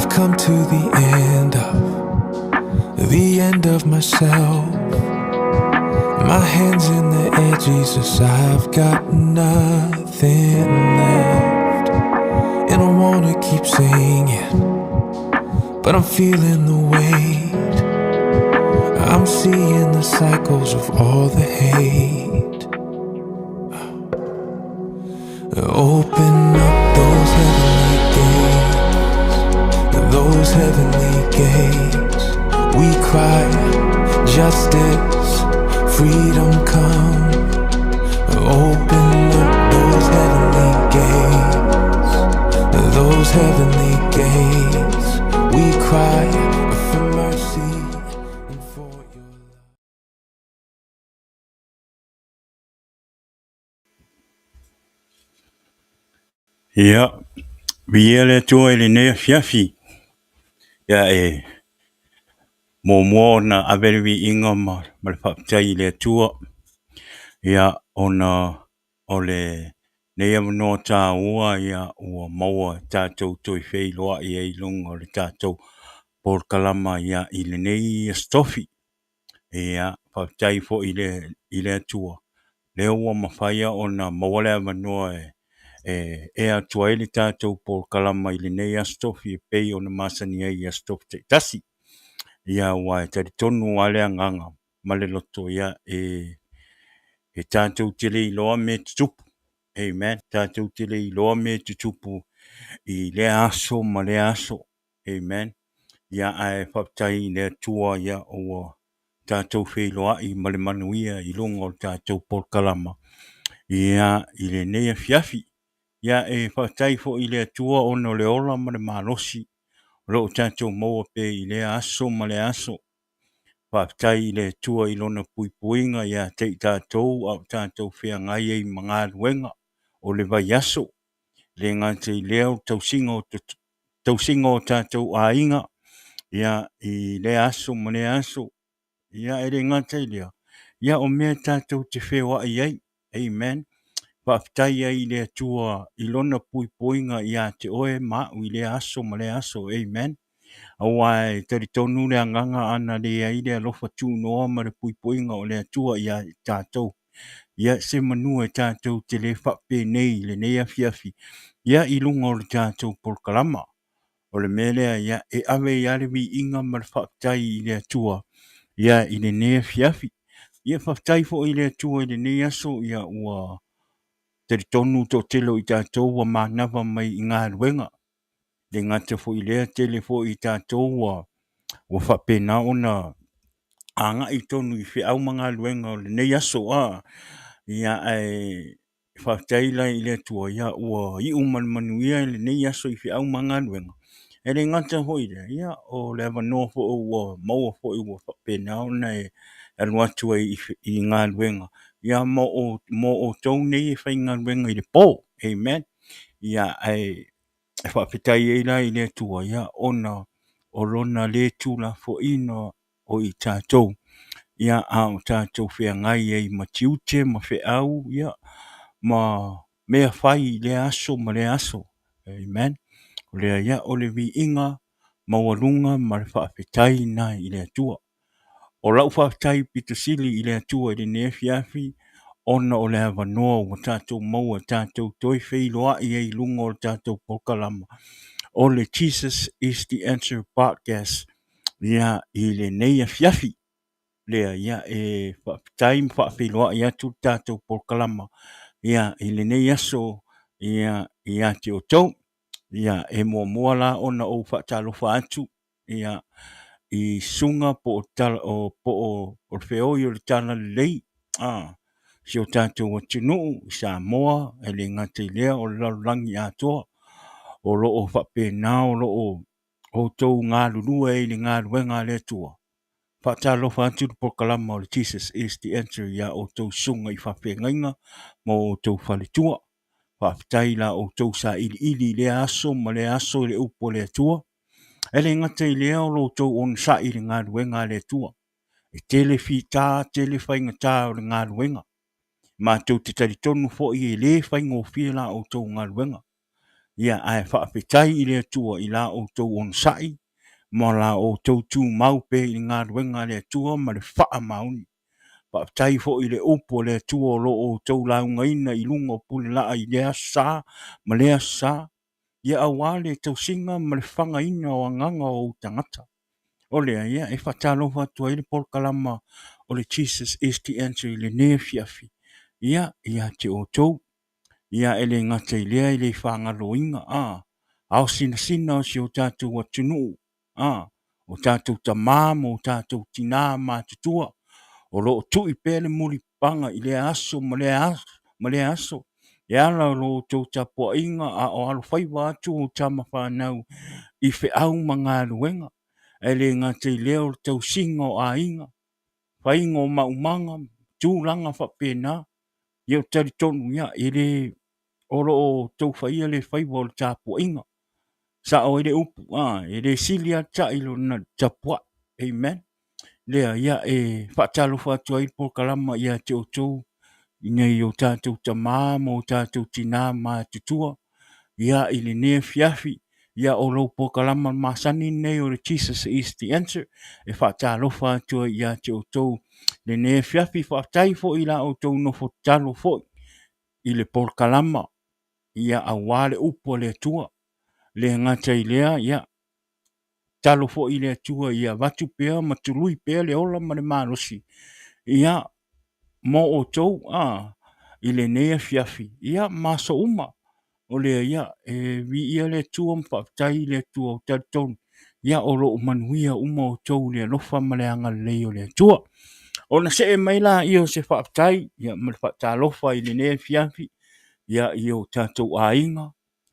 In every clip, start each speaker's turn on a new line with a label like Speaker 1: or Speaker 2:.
Speaker 1: I've come to the end of the end of myself. My hands in the air, Jesus, I've got nothing left. And I wanna keep singing, but I'm feeling the weight. I'm seeing the cycles of all the hate. Open up those heavenly gates, those heavenly gates. We cry justice, freedom come. Open up those heavenly gates, those heavenly gates. We cry for mercy and for your love.
Speaker 2: Ia, viia le Atua i lenei afiafi. Ia e muamua ona ave le viiga ma, ma le faafetai i le Atua. Ia, ona o lenei avanoa taua ia ua maua e tatou toe feiloai ai i luga o le tatou polokalama ia i lenei Aso Tofi. Ia, faafetai foi i le, i le Atua, lea ua mafai ona maua le avanoa e ea atu ai le tatou polokalama i lenei Aso Tofi e pei ona masani ai i Aso Tofi taitasi. Ia, aua e talitonu lava le agaga ma le loto, ia, e tatou te le iloa mea e tutupu. Amen. Tatou te le iloa mea e tutupu i lea aso ma lea aso. Amen. Ia, ae faafetai i le Atua, ia, ua tatou feiloai ma le manuia i luga o le tatou polokalama, ia, i lenei afiafi. Ia, e faafetai foi i le Atua ona o le ola ma le malosi o lo o tatou maua pea i lea aso ma lea aso. Faafetai i le Atua i Lona puipuiga ia te i tatou a o tatou feagai ai ma galuega o le vaiaso. E le gata i lea o le tausiga o tausiga o tatou aiga, ia, i lea aso ma lea aso. Ia, e le gata i lea, ia, o mea tatou te feoai ai. Amen. Faafetai ai i le Atua i Lona puipuiga ia te oe ma au i lea aso ma lea aso. Amen. Aua e talitonu le agaga ana leai le alofa tunoa ma le puipuiga o le Atua ia i tatou. Ia se manu e tatou te le faapenei i lenei afiafi, ia i luga o le tatou polokalama. O le mea lea, ia, e ave ai lava le viiga ma le faafetai i le Atua, ia, i lenei afiafi. Ia, faafetai foi i le Atua i lenei aso, ia, ua talitonu toatele o i tatou ua manava mai i galuega. Le gata foi i lea, tele foi i tatou ua, ua faapena ona agai tonu i feau ma galuega o lenei aso. A, ia, ae faafetai la i le Atua, ia, ua iu ma le manuia lenei aso i feau ma galuega. E le gata foi i lea, ia, o le avanoa foi ua maua foi ua faapena ona e alu atu ai i galuega, ia, mo outou nei e faigaluega i le po. Amen. Ia, ae e faafetai ai la i le Atua, ia, ona o lona le tuulafoaiina o i tatou, ia, a o tatou feagai ai ma tiute ma feau, ia, ma mea fai i lea aso ma lea aso. Amen. O lea, ia, o le viiga maualuga ma le faafetai lena i le Atua. O lau faafetai pito sili i le Atua i lenei afiafi, ona o le avanoa ua tatou maua e tatou toe feiloai ai i luga o le tatou polokalama o le Jesus is the Answer Podcast, ia, i lenei afiafi lea, ia, e faafetai ma faafeiloai atu le tatou polokalama, ia, i lenei aso, ia, ia te outou. Ia, e muamua la ona ou faatalofa atu, ia, i susuga po o tala, o, po o, o le feoi o le talalelei, a, si o tatou atunuu i Samoa, e le gata i lea o le lalolagi atoa, o lo o faapena o lo o outou galulue ai i le galuega a le Atua. Faatalofa atu le polokalama o le Jesus is the Answer iā outou susuga i faafeagaiga ma outou faletua. Faafetai i la outou sailiili i lea aso ma lea aso i le upu a le Atua. E le gata i lea o lo outou onosai i le galuega a le Atua. E tele fita, tele faigata o le galuega. Matou te talitonu foi e le faigofie la outou galuega. Ia, ae faafetai i le Atua i la outou onosai ma la outou tumau pea i le galuega a le Atua ma le faamaoni. Faafetai foi i le upu a le Atua o lo o outou laugaina i luga o pulelaa i lea aso Sa ma lea aso Sa, ia aua le tausiga ma le fagaina o agaga o ou tagata. O lea, ia, e faatalofa atu ai le polokalama o le Jesus is the Answer i lenei afiafi, ia, ia te outou. Ia, e le gata i lea, e le faagaloina, a, ao sinasina o si o tatou atunuu, a, o tatou tama ma o tatou tinā matutua, o lo o tui pea le mulipapaga i lea aso ma lea aso ma lea aso, e ala i lo outou tapuaiga a o alofaiva atu ou tama fanau i feau ma galuega, ae le gata i lea o le tausiga o aiga, faiga o maumaga, tulaga faapena. Ia ou te talitonu, ia, e le, o lo o outou faia le faiva o le tapuaiga. Sao ai le upu, a, e le sili lava le tai i lona tapuai. Amen. Lea, ia, e faatalofa atu ai le polokalama ia te outou ina i o tatou tama ma o tatou tinā matutua, ia, i lenei afiafi, ia, o lou polokalama masani lenei o le Jesus is the Answer, e faatalofa atu ai ia te outou lenei afiafi. Faafetai foi i la outou nofo tatalo foi i le polokalama, ia, aua le upu a le Atua. Le gata i lea, ia, tatalo foi i le Atua ia avatu pea ma tului pea le ola ma le malosi, ia, mo outou, a, i lenei afiafi, ia, ma aso uma. O lea, ia, e viia le Atua ma faafetai i le Atua, ou te talitonu, ia, o lo o manuia uma outou i le alofa ma le agalelei o le Atua. Ona see mai laia o se faafetai, ia, ma le faatalofa i lenei afiafi, ia, i o tatou aiga,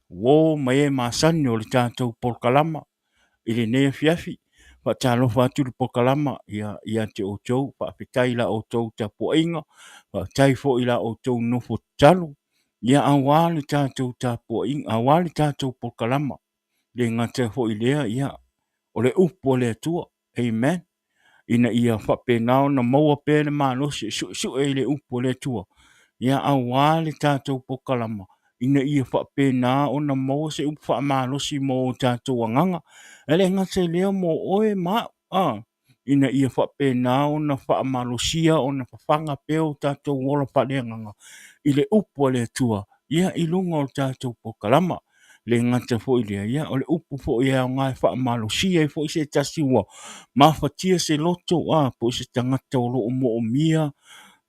Speaker 2: uo ma e masani o le tatou polokalama i lenei afiafi. Faatalofa atu le polokalama ia, ia te outou. Faafetai i la outou tapuaiga, faafetai foi i la outou nofo tatalo, ia aua le tatou tapuaiga, aua le tatou polokalama. Le gata foi i lea, ia, o le upu a le Atua. Amen. Ina ia faapena ona maua pea le malosi e suesue i le upu a le Atua, ia aua le tatou polokalama, ina ia faapena ona maua se upu faamalosi mo o tatou agaga. E le gata i lea mo oe ma au, a, ina ia faapena ona faamalosia, ona fafaga pea o tatou ola faaleagaga i le upu a le Atua, ia, i luga o le tatou polokalama. Le gata foi i lea, ia, o le upu foi e aoga e faamalosia ai foi se tasi ua mafatia se loto, a, po o se tagata o lo o moomia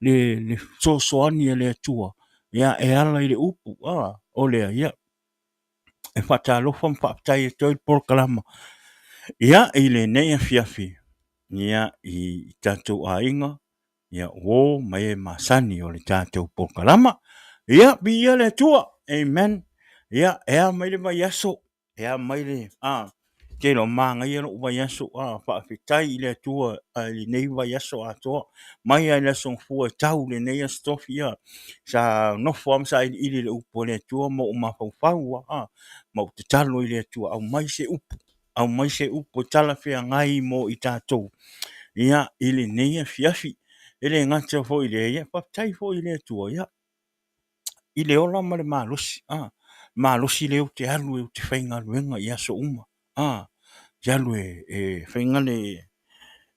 Speaker 2: le, le fesoasoani a le Atua, ia, e ala i le upu, a, o lea, ia, e faatalofa ma faafetai atu ai le polokalama, ia, i lenei afiafi, ia, i tatou aiga, ia, uo ma e masani o le tatou polokalama. Ia, viia le Atua. Amen. Ia, e a mai le vaiaso, e a mai le, a, tele o manaia lou vaiaso, a, faafetai i le Atua i lenei vaiaso atoa, mai lava i le Aso Gafua e tau i lenei Aso Tofi, ia, sa nofo lava ma sailiili i le upu a le Atua ma ou mafaufau lava, a, ma ou tatalo i le Atua, aumai se upu, aumai se upu e talafeagai mo i tatou, ia, i lenei afiafi. E le gata foi i lea, ia, faafetai foi i le Atua, ia, i le ola ma le malosi, a, malosi lea ou te alu ou te faigaluega i aso uma, a, ou te alu e faigale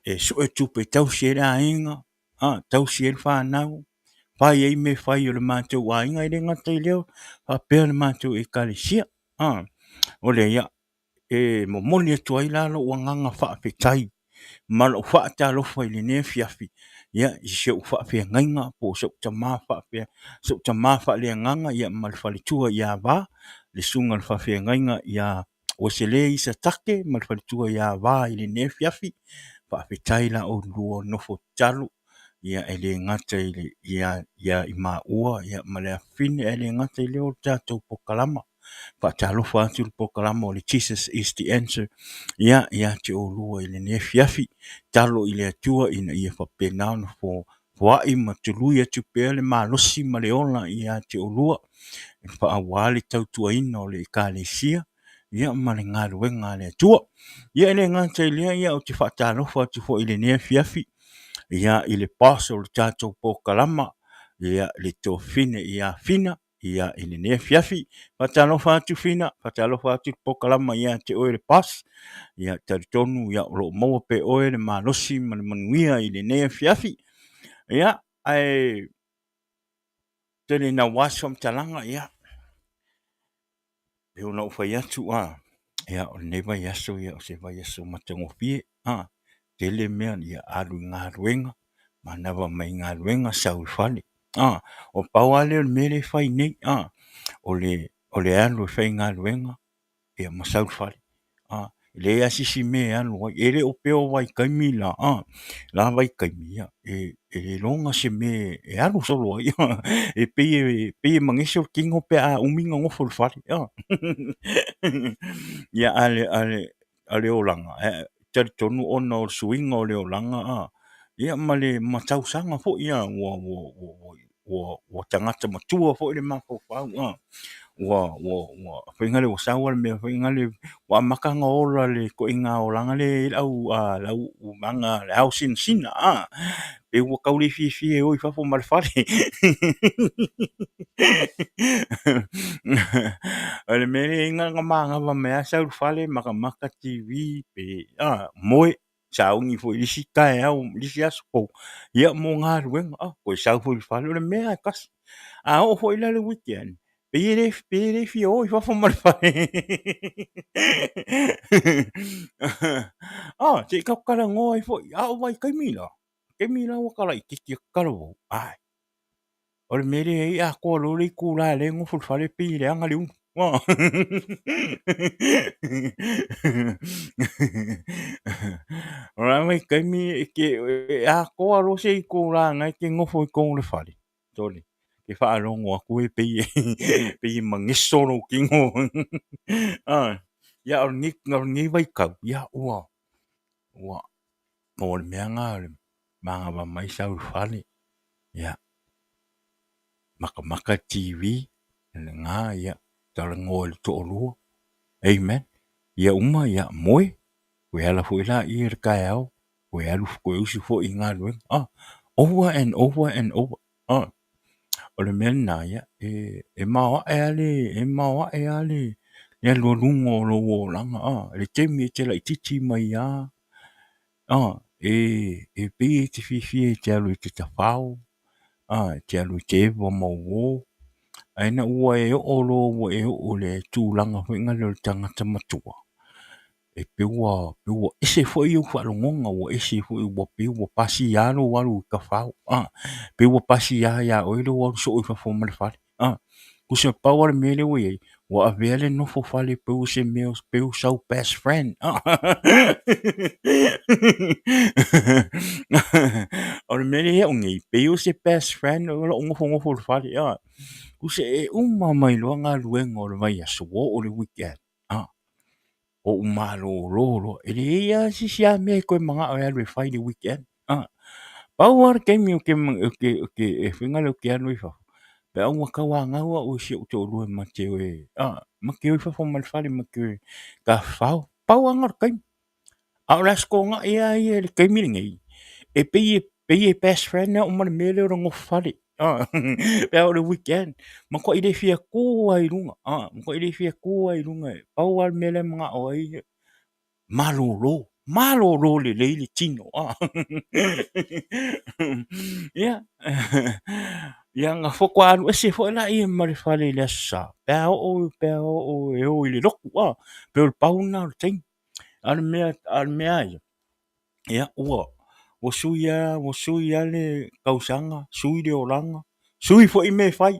Speaker 2: e sue tupe e tausi ai le aiga, a, tausi ai le fanau, fai ai mea fai a le matou aiga, e le gata i lea, faapea le matou ekalesia, a, o lea, ia, e momoli atu ai la lou agaga faafetai ma lou faatalofa i lenei afiafi, ia, i si ou faafeagaiga po o si ou tama faafea, si ou tama faaleagaga, ia, ma le faletua ia Va, le susuga i le faafeagaiga ia Uesele Isa Take ma le faletua ia Va i lenei afiafi. Faafetai la oulua nofo tatalo, ia, e le gata i le, ia, ia i maua, ia, ma le afafine, ae le gata i lea o le tatou polokalama. Faatalofa atu le polokalama o le Jesus is the Answer, ia, ia te oulua i lenei afiafi. Tatalo i le Atua ina ia faapena ona foai ma tului atu pea le malosi ma le ola ia te oulua, aua le tautuaina o le Ekalesia, ia, ma le galuega a le Atua. Ia, e le gata i lea, ia, ou te faatalofa atu foi i lenei afiafi, ia, i le boss o le tatou polokalama, ia, le Tofine ia Fina. Ia, i lenei afiafi. Faatalofa atu Fina, faatalofa atu le polokalama ia te oe le boss. Ia, talitonu ia o lo o maua pea e oe le malosi ma le manuia i lenei afiafi. Ia, ae tele ina ua se faamatalaga, ia, pei ona ou fai atu, a, ia, o lenei vaiaso, ia, o se vaiaso matagofie, a, tele mea, ia, alu i galuega, manava mai galuega, sau i le fale. A, o pau lava lea o le mea lea e fai nei, a, o le alu e faigaluega, ia ma sau i le fale. A, e leai lava se isi mea e alu ai. E le o pei o vaitaimi la, a, la vaitaimi, ia, e le iloga se mea e alu solo ai. E pei e mageso le tino pe a umi ona nofo i le fale. Ia, a o le olaga, e talitonu ona o le suiga o le olaga, a, ia ma le tausaga foi, a, ua tagata matua foi le mafaufau, a, ua foi lea ua sau lava le mea foi lea ua amata ona ola le ituaiga olaga lea e i ai le au auumaga le ao sinasina, a, pei ua tau le fiafia e o i fafo ma le fale. O le mea lea e na ona manava mai lava sau i le fale matamata TV pe a, moe, sauni foi i le isi taeao i le isi aso fou, ia mo galuega, a, toe sau foi i le fale, o le mea lava e tasi. A oo foi la i le weekend, pei e le fia o i fafo ma le fale. A, se i tatou talanoa ai foi, a o vaitaimi la, taimi la ua talaitiiti atu talavou, ae o le mea lea e i ai atoa loa le itula lea e nofo i le fale pei e leaga le ulu. O le a vaitaimi e te atoa loa se itula na e te nofo i totonu o le fale, sole, e faalogo atu e pei e mageso lou tino. Ia, o lenei vaitau, ia ua, o le mea lena o le manava mai sau i le fale, ia, matamata le TV, lena, ia, talanoa i le toalua, amen. Ia uma, ia, moe, toe ala foi laia i le taeao, toe alu, toe usu foi i galuega, ah, over and over and over, ah. O le mea lena, ia, e maoae lava le, e maoae lava le alualuga o lou olaga, ah, i le taimi e te laitiiti mai lava, E pei e te fiafia e te alu e te tafao, e te alu e te eva ma uo, ae ina ua e oo loa ua e oo i le tulaga foi lea o le tagata matua, e pei ua ese foi ou faalogoga, ua ese foi ua pei ua pasia lou alu i tafao, pei ua pasia ia oe lou alu soo i fafo ma le fale. Tusa pau lava le mea lea ua i ai, ua avea le nofo fale pei o se mea pei o sau best friend. O le mea lea ia au nei, pei o se best friend o lou nofonofo i le fale. Tusa e uma mai loa galuega o le vaiaso ua oo i le weekend, Ou malolo loa, e leai lava se isi mea e toe manao e alu e fai i le weekend. Pau lava le taimi ou te ou te alu ai i fafo, pe a ua tauanau au e si ou toalua ma te o e, ma te o i fafo ma le fale ma te o e tafafao. Pau lava lena o le taimi. A o le Aso Toonai lava ia i le taimi lenei, e pei e pei e best friend au ma le mea lea o le nofo fale. Pe a o le weekend, matuai le fia tu lava i luga, matuai le fia tu lava i luga. Pau lava le mea lea e manao ai, malolo, malolo lelei le tino. Ia, ia ona faatoa alu ese foi lea ma le fale i le Aso Sa, pe a oo e o i le lotu, pei o le pau lena o le taimi. A o le mea lava ia, ia ua sui lava le tausaga, sui le olaga, sui foi mea e fai.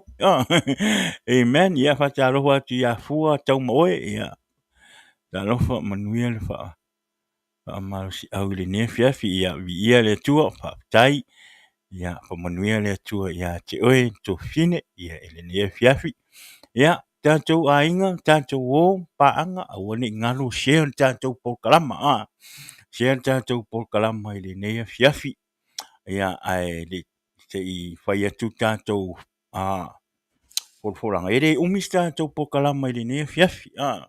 Speaker 2: Amen. Ia faatalofa atu ia Fua Taumaoe, ia talofa manuia le faamalosiau i lenei afiafi. Ia viia le Atua, faafetai. Ia faamanuia le Atua ia te oe Tuafafine ia i lenei afiafi. Ia tatou aiga, tatou o paaga, aua ne i galo share le tatou polokalama, a share le tatou polokalama i lenei afiafi. Ia ae le se i fai atu tatou folafolaga, e le umi se tatou polokalama i lenei afiafi, a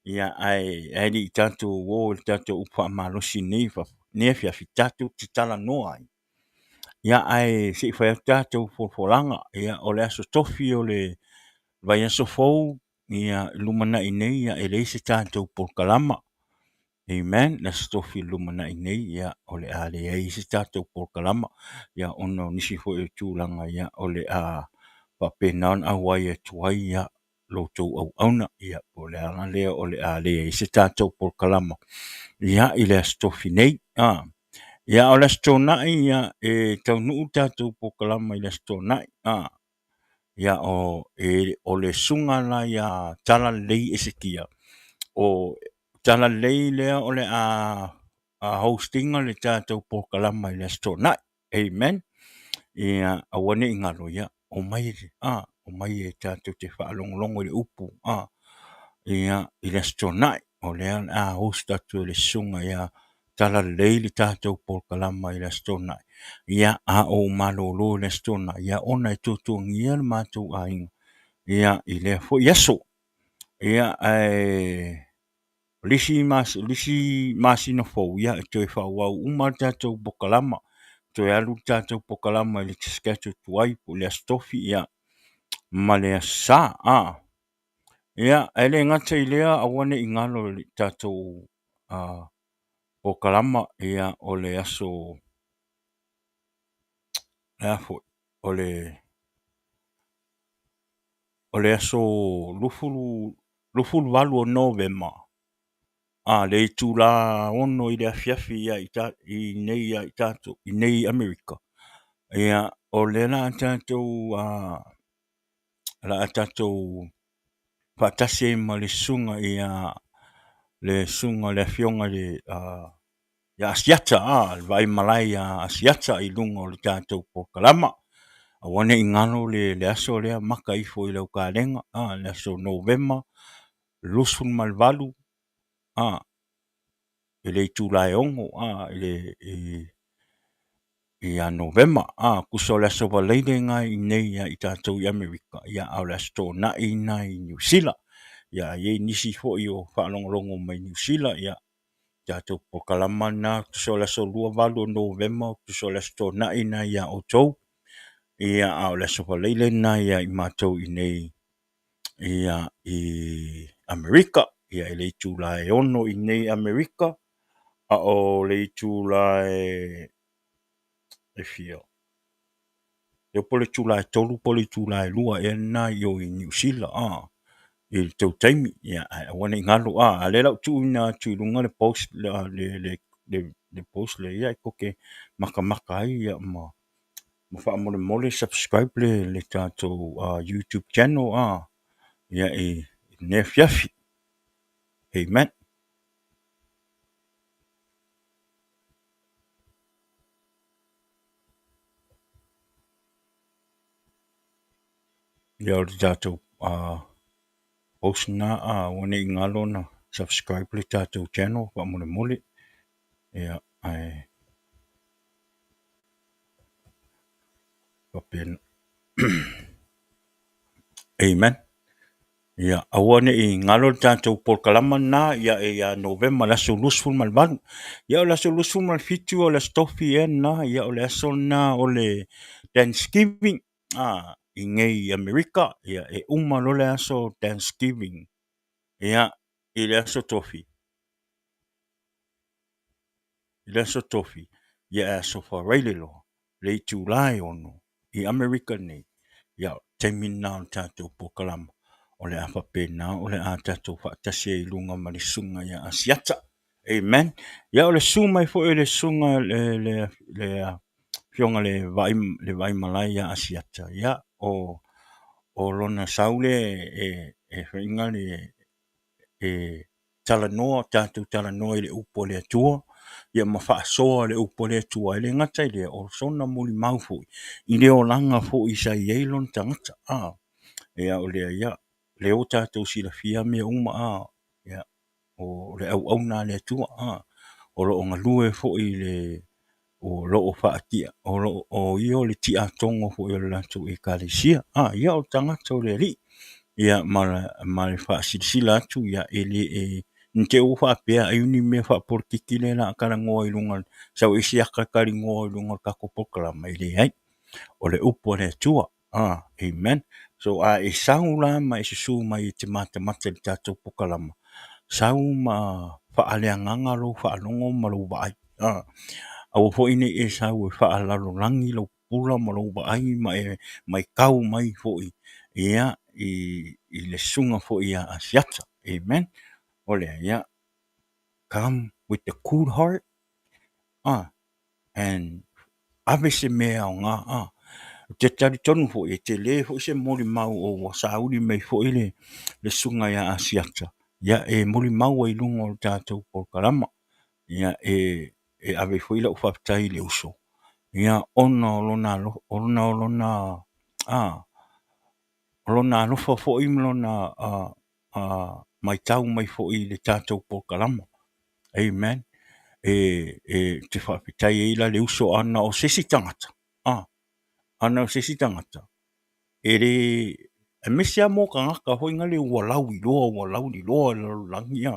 Speaker 2: ia ae le i tatou o i le tatou upu faamalosi i lenei afiafi, tatou te talanoa ai. Ia, ae se i fai atu tatou folafolaga. Ia, o le aso Tofi o le vaiaso fou, ia, lumanai nei, ia, e leai se tatou polokalama. Amen. Le aso Tofi lumanai nei, ia, o le a leai se tatou polokalama, ia, ona o nisi foi o tulaga, ia, o le a faapena ona auai atu ai, ia, lo outou auauna. Ia, po o le ala lea o le a leai se tatou polokalama, ia, i le aso Tofi nei. A. Ia, o le Aso Toonai, ia, e taunuu le tatou polokalama i le Aso Toonai. A. Ia, o, e, o le susuga la ia Talalelei Esekia, o Talalelei lea o le a host ina le tatou polokalama i le Aso Toonai. Amen. Ia, aua ne i galo, ia, omai, a, omai e tatou te faalogologo i le upu, a, ia, i le Aso Toonai. O lea o le a host atu e le susuga ia Talalelei le tatou polokalama i le Aso Toonai. Ia, a ou malolo i le Aso Toonai, ia, ona e tuatuagia le matou aiga, ia, i lea foi aso. Ia, ae o le isi isi masina fou, ia, e toe faaauau uma le tatou polokalama, toe alu le tatou polokalama i le schedule tuai po o le Aso Tofi, ia, ma le Aso Sa. A. Ia, ae le gata i lea, aua ne i galo i le tatou polokalama, ia, o le aso, le a foi, o le aso 28 o Novema, a, le itula 6 i le afiafi ia i nei ia i tatou, i nei i Amerika. Ia, o lea la tatou, la a tatou faatasi ai ma le susuga ia le susuga le afioga i le ia Asiata, a, le vaai malae ia Asiata i luga o le tatou polokalama. Aua ne i galo le aso lea, maka ifo i lau kalega, a, le aso Novema 28, a, i le itula e 6, a, i le ia Novema, a, tusa o le aso Faraile lena i inei ia i tatou i Amerika, ia, a o le aso Toonai lena i Niu Sila. Ia, e i ai nisi foi o faalogologo mai Niu Sila, ia, tatou polokalama lena, tusa o le aso 28 o Novema, tusa o le aso Toonai lena ia outou, ia, a o le aso Faraile lena ia i matou i inei ia i Amerika. Ia, i le itula e 6 i inei i Amerika, a o le itula e fia? Lea po o le itula e 3 po o le itula e 2 ea lena i o i Niu Sila, a, i le tou taimi. Ia, ae aua ne i galo, a, a o lea o le a ou tuuina atu i luga le post, le post lea, ia, e tou te matamata ai, ia, ma faamolemole subscribe le tatou YouTube channel, a, ia, i lenei afiafi. Amen. Ia o le tatou post lena, aua ne i galo ona subscribe le tatou channel faamolemole. Ia, ae faapena. Amen. Ia, aua ne i galo le tatou polokalama lena, ia, ia Novema le aso 28. Ia, o le aso 27 o le aso Tofi ea lena, ia, o le aso lena o le Thanksgiving, a, i nei i Amerika. Ia, e uma loa le aso Thanksgiving, ia, i le aso Tofi. I le aso Tofi, ia, e aso Faraile loa, le itula e 6 i Amerika nei, ia, taimi lena o le tatou polokalama, o le a faapena o le a tatou faatasi ai i luga ma le susuga ia Asiata. Amen. Ia, o le susu mai foi o le susuga le afioga le vaai malae ia Asiata, ia, o lona sau lea e faiga le e talanoa, tatou talanoa i le upu a le Atua, ia ma faasoa le upu a le Atua. E le gata i lea, o sona molimau foi i le olaga foi sa i ai lona tagata. A, ia, o lea, ia, lea ua tatou silafia mea uma, a, ia, o le auauna a le Atua, a, o lo o galue foi i le o lo o faatia, o lo o ia o le tiatogo foi o le latou ekalesia. A, ia o le tagata o le Alii. Ia, ma le faasilasila atu, ia, e le e Ne i te i ua faapea ai o ni mea faapolokiki lea o le a talanoa i luga, sau ai se ata e talanoa i luga o le tatou polokalama, e leai. O le upu a le Atua. Amen. So a e sau la ma e susu mai e te matamata i le tatou polokalama, sau ma faaleagaga lou faalogo ma lou vaai. Aua foi ne i e sau e faalalalagi lou pupula ma lou vaai ma e matau mai foi ia i le susuga foi ia Asiata. Amen. O lea, ia, come with the good heart and ave se mea e aoga. Ou te talitonu foi, e tele foi se molimau o ua sauni mai foi le susuga ia Asiata, ia e molimau ai i luga o le tatou polokalama. Ia e ave foi lau faafetai i le uso, ia ona o lona ona o lona o lona alofa foi ma lona matau mai foi i le tatou polokalama. Amen. E te faafetai ai la le uso ana o se isi tagata, ana o se isi tagata, e le, aemaise lava mo tagata foi na le ua lauiloa, ua lauliloa i le lalolagi,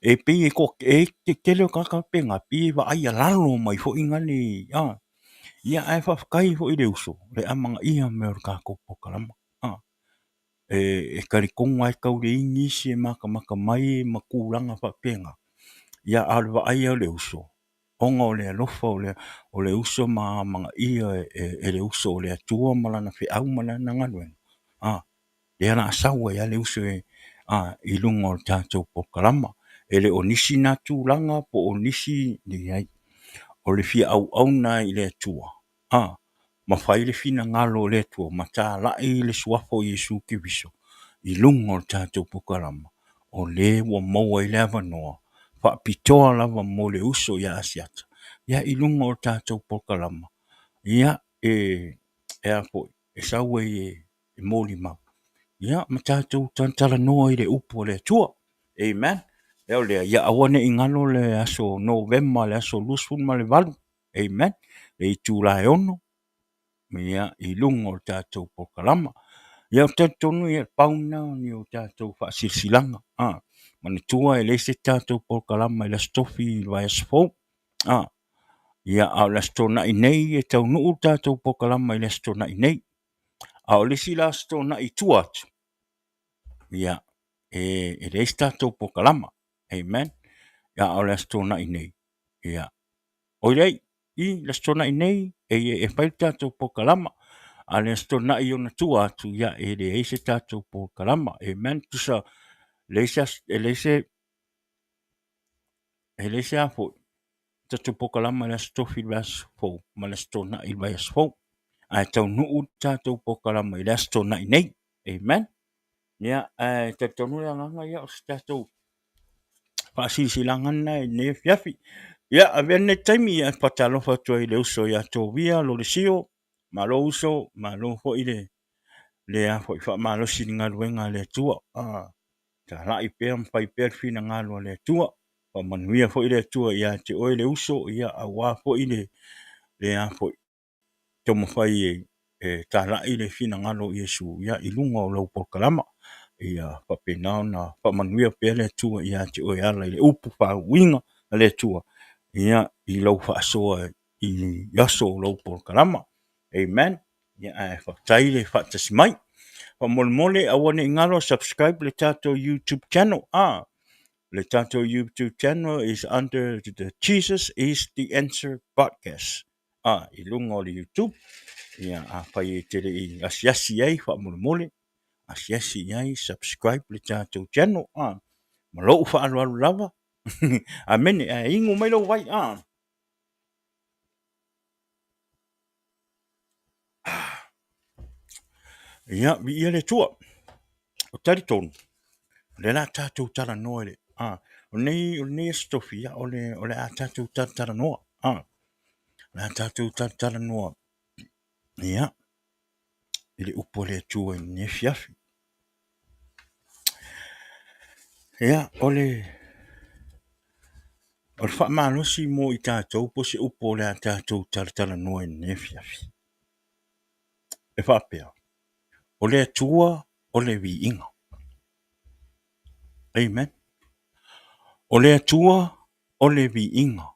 Speaker 2: e pei e e te tele o tagata faapena, pei e vaai alalo mai foi na le, ia ae faafetai foi i le uso le amanaia mai o le tatou polokalama. E talitonu lava e tau leai nisi e matamata mai ma tulaga faapena, ia a o le vaai a le uso, ona o le alofa o le uso ma amanaia e le uso o le Atua ma lana feau ma lana galuega, lea o le a sau ai lava le uso i luga o le tatou polokalama. E le o nisi na tulaga po o nisi, leai, o le fia auauna ai i le Atua, ma fai le finagalo o le Atua ma talai le suafa o Iesu Keriso i luga o le tatou polokalama, o lea ua maua ai le avanoa faapitoa lava mo le uso ia Asiata, ia i luga o le tatou polokalama, ia e a foi, e sau ai e molimau, ia ma tatou talatalanoa i le upu a le Atua. Amen. O lea, ia aua ne i galo le aso Novema, le aso 28, Amen. Le itula e 6, ia, i luga o le tatou polokalama. Ia, ou te talitonu ia, pau lena o ni o tatou faasilasilaga. Manatua e leai se tatou polokalama i le Aso Tofi i le vaiaso fou. Ia, a o le Aso Toonai nei e taunuu le tatou polokalama i le Aso Toonai nei. A o le isi la Aso Toonai i tua atu, ia, e leai se tatou polokalama. Amen. Ia, a o le Aso Toonai nei, ia, oi i le Aso Toonai nei e fai le tatou polokalama, a o le Aso Toonai i ona tua atu, ia e leai se tatou polokalama. Amen. Tusa, leai se e leai se e leai se a foi tatou polokalama i le Aso Tofi i le vaiaso fou ma le Aso Toonai i le vaiaso fou. Ae taunuu le tatou polokalama i le Aso Toonai nei. Amen. Ia, ae talitonu le agaga ia o se tatou faasilasilaga lena i lenei afiafi. Ia, avea lenei taimi e faatalofa atu ai i le uso ia Tovia Lolesio. Malo uso, malo foi le le a foi faamalosi i le galuega a le Atua. Talai pea ma fai pea le finagalo a le Atua. Faamanuia foi le Atua ia te oe le uso, ia aua foi le le a foi taumafai e talai le finagalo o Iesu ia i luga o lau polokalama. Ia faapena ona faamanuia pea le Atua ia te oe e ala i le upu faauuina a le Atua ia i lau faasoa i aso o lau polokalama. Amen. Ia ae faafetai le faatasi mai. Faamolemole aua ne i galo subscribe le tatou YouTube channel. Le tatou YouTube channel is under the Jesus is the Answer podcast. I luga o le YouTube. Ia, afai e te le i asiasi i ai, faamolemole, asiasi i ai, subscribe le tatou channel. Ma lou faaaloalo lava. Amene, ae inu mai lou vai. Ia, viia le Atua. O talitonu, o lea o le a tatou talanoa i le, o lenei, o lenei Aso Tofi, ia, o le, o le a tatou talatalanoa, o le a tatou talatalanoa, ia, i le upu a le Atua i lenei afiafi. Ia, o le, o le faamalosi mo i tatou po o se upu o le a tatou talatalanoa i lenei afiafi, e faapea, o le Atua o le viiga. Amen. O le Atua o le viiga.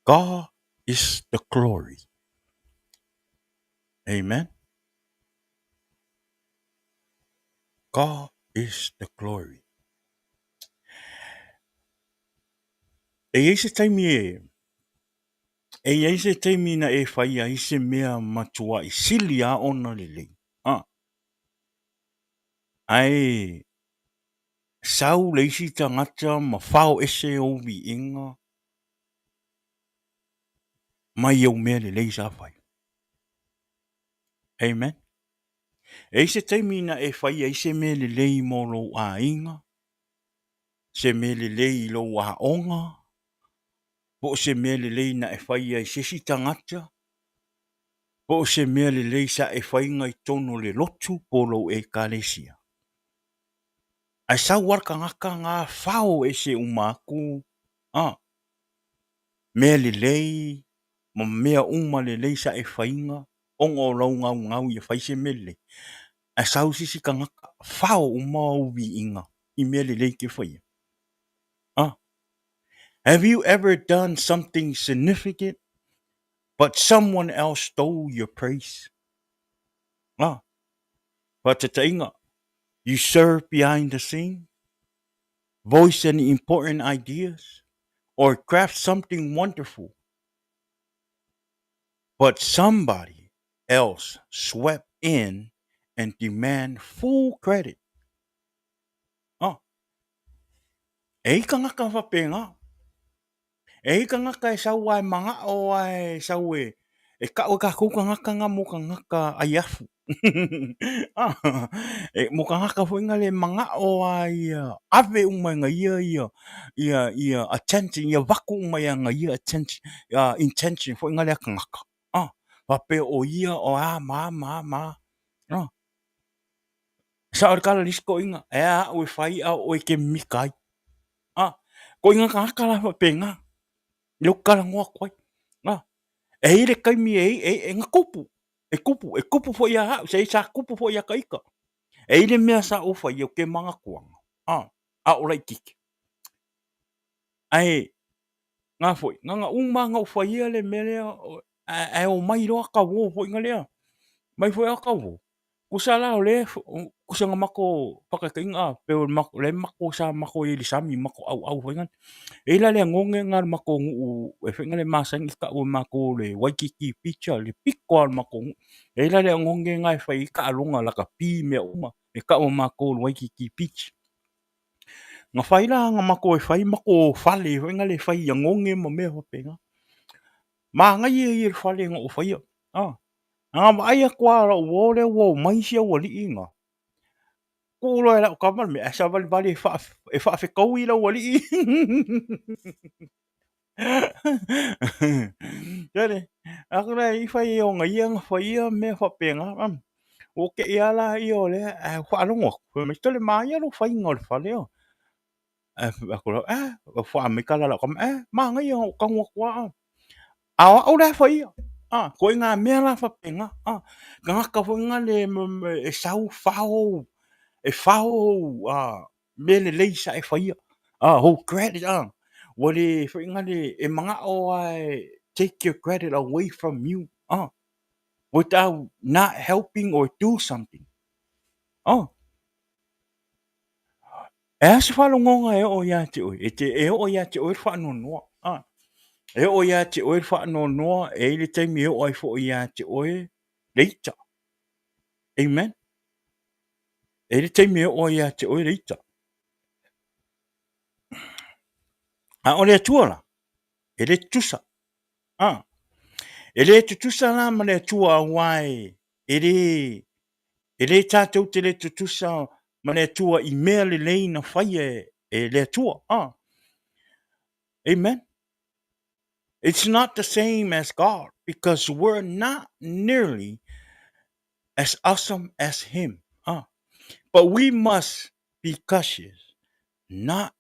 Speaker 2: God is the glory. Amen. God is the glory. E i ai se taimi e e i ai se taimi na e fai ai se mea matuai sili lava ona lelei. Ah. Ae sau le isi tagata ma fao ese ou viiga mai ou mea lelei sa fai. Amen. E i ai se taimi na e fai ai se mea lelei mo lou aiga, se mea lelei i lou aoga, po o se mea lelei na e faia i se isi tagata, po o se mea lelei sa e faiga i totonu o le lotu po o lou ekalesia. Ae sau lava le tagata na fao ese uma atu a mea lelei ma mea uma lelei sa e faiga ona o lou naunau ia fai se mea lelei. Ae sau se isi tagata fao uma ou viiga i mea lelei e te faia. Ah. Have you ever done something significant but someone else stole your praise? Ah. Faataitaiga, you serve behind the scene, voice any important ideas, or craft something wonderful, but somebody else swept in and demand full credit. Oh. E i tagata faapena. E i tagata e sau a e manao a e sau e e kau e kakou tagata na mo tagata aiafu. E mo tagata foi na le manao a ia ave uma e na ia ia ia ia attention ia vaku uma ia na ia attention intention foi na lea tagata. Ah, faapea o ia o a ma ma ma. Ah. Sao le tala a le isi toeaina, e a au e fai a o oe e te mimita ai. A, koiga tagata la faapena, lea ou te talanoa atu ai. A, e i ai le taimi e, e, e na tupu, e tupu, e tupu foi ia au, se sa tupu foi ia ta ita. E i ai le mea sa ou faia ou te manatuaga, a, a o laitiiti. Ae, na foi, na ona uma lava ona ou faia le mea lea, ae omai loa ta uo foi na lea. Mai foi lava ta uo, Tusa la o lea, tusa na matou faataitaiga pei o lea matou sa matou i ai i le sami matou auau foi lea. E i ai la le oneone lena o le matou nuu e foi lea e masani ona tau e matou o le Waikiki Beach le pito lava o le matou nuu. E i ai la le oneone lena e fai ai taaloga lakapi mea uma e tau e matou o le Waikiki Beach. Na fai la na matou e fai matou fale foi lea e fai i oneone ma mea faapena. Manaia ia o le fale na ou faia. Na vaai atu lava o lau uo lea ua omai isi aualii na, tuu loa e lau tama le mea ae savalivali e faafetaui le aualii. Aku la i fai ona ia na faia mea faapena. Ua te i lava laia o lea ae faalogo atu, fai mai, tole manaia lou faiga o le fale. Ae fai atu loa, eh, ua faamaitala lau tama, eh, manaia na ou tago atu lava. A o au la e faia, a, ituaiga mea la faapena, a, tagata foi na le e sau fao, e fao ou a, mea lelei sa e faia, a, ou credit, a, ua le foi na le, e manao lava e take your credit away from you, a, without not helping or do something, a. E a se faalogoga e oo ia te oe? E te, e oo ia te oe le faanoanoa. A, e oo ia te oe le faanoanoa, e i ai le taimi e oo ai foi ia te oe le ita. Amen. E i ai le taimi e oo ai ia te oe le ita. A o le Atua la, e le tutusa. A, e le tutusa la ma le Atua aua e, e le, E le tatou te le tutusa ma le Atua i mea lelei na faia e le Atua. Ah. Amen. It's not the same as God because we're not nearly as awesome as him. Ah. But we must be cautious not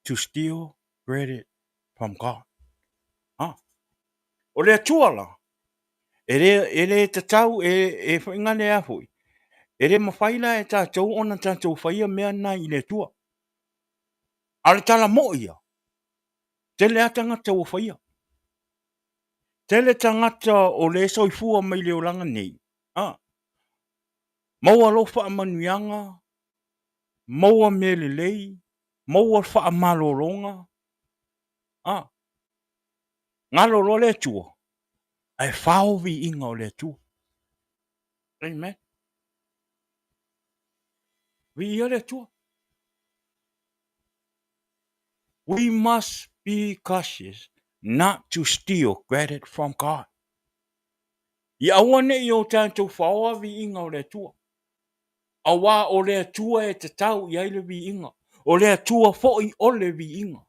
Speaker 2: to steal credit from God. Ah. O le Atua la, E le, e le tatau, e, e whaingale a foi. E le mawhai la e tātou ona tātou whaia mea nā i le Atua. A o le tala moi ia, tele lava tagata ua faia. Tele tagata o lea e soifua mai le olaga nei, a, maua loa faamanuiaga, maua mea lelei, maua faamalologa, a, galo loa le Atua, ae fao viiga o le Atua. Amen. Viia le Atua. We must be cautious not to steal credit from God. Ia aua ne i o tatou faoa viiga o le Atua. Auā o le Atua e tatau i ai le viiga. O le Atua foi o le viiga.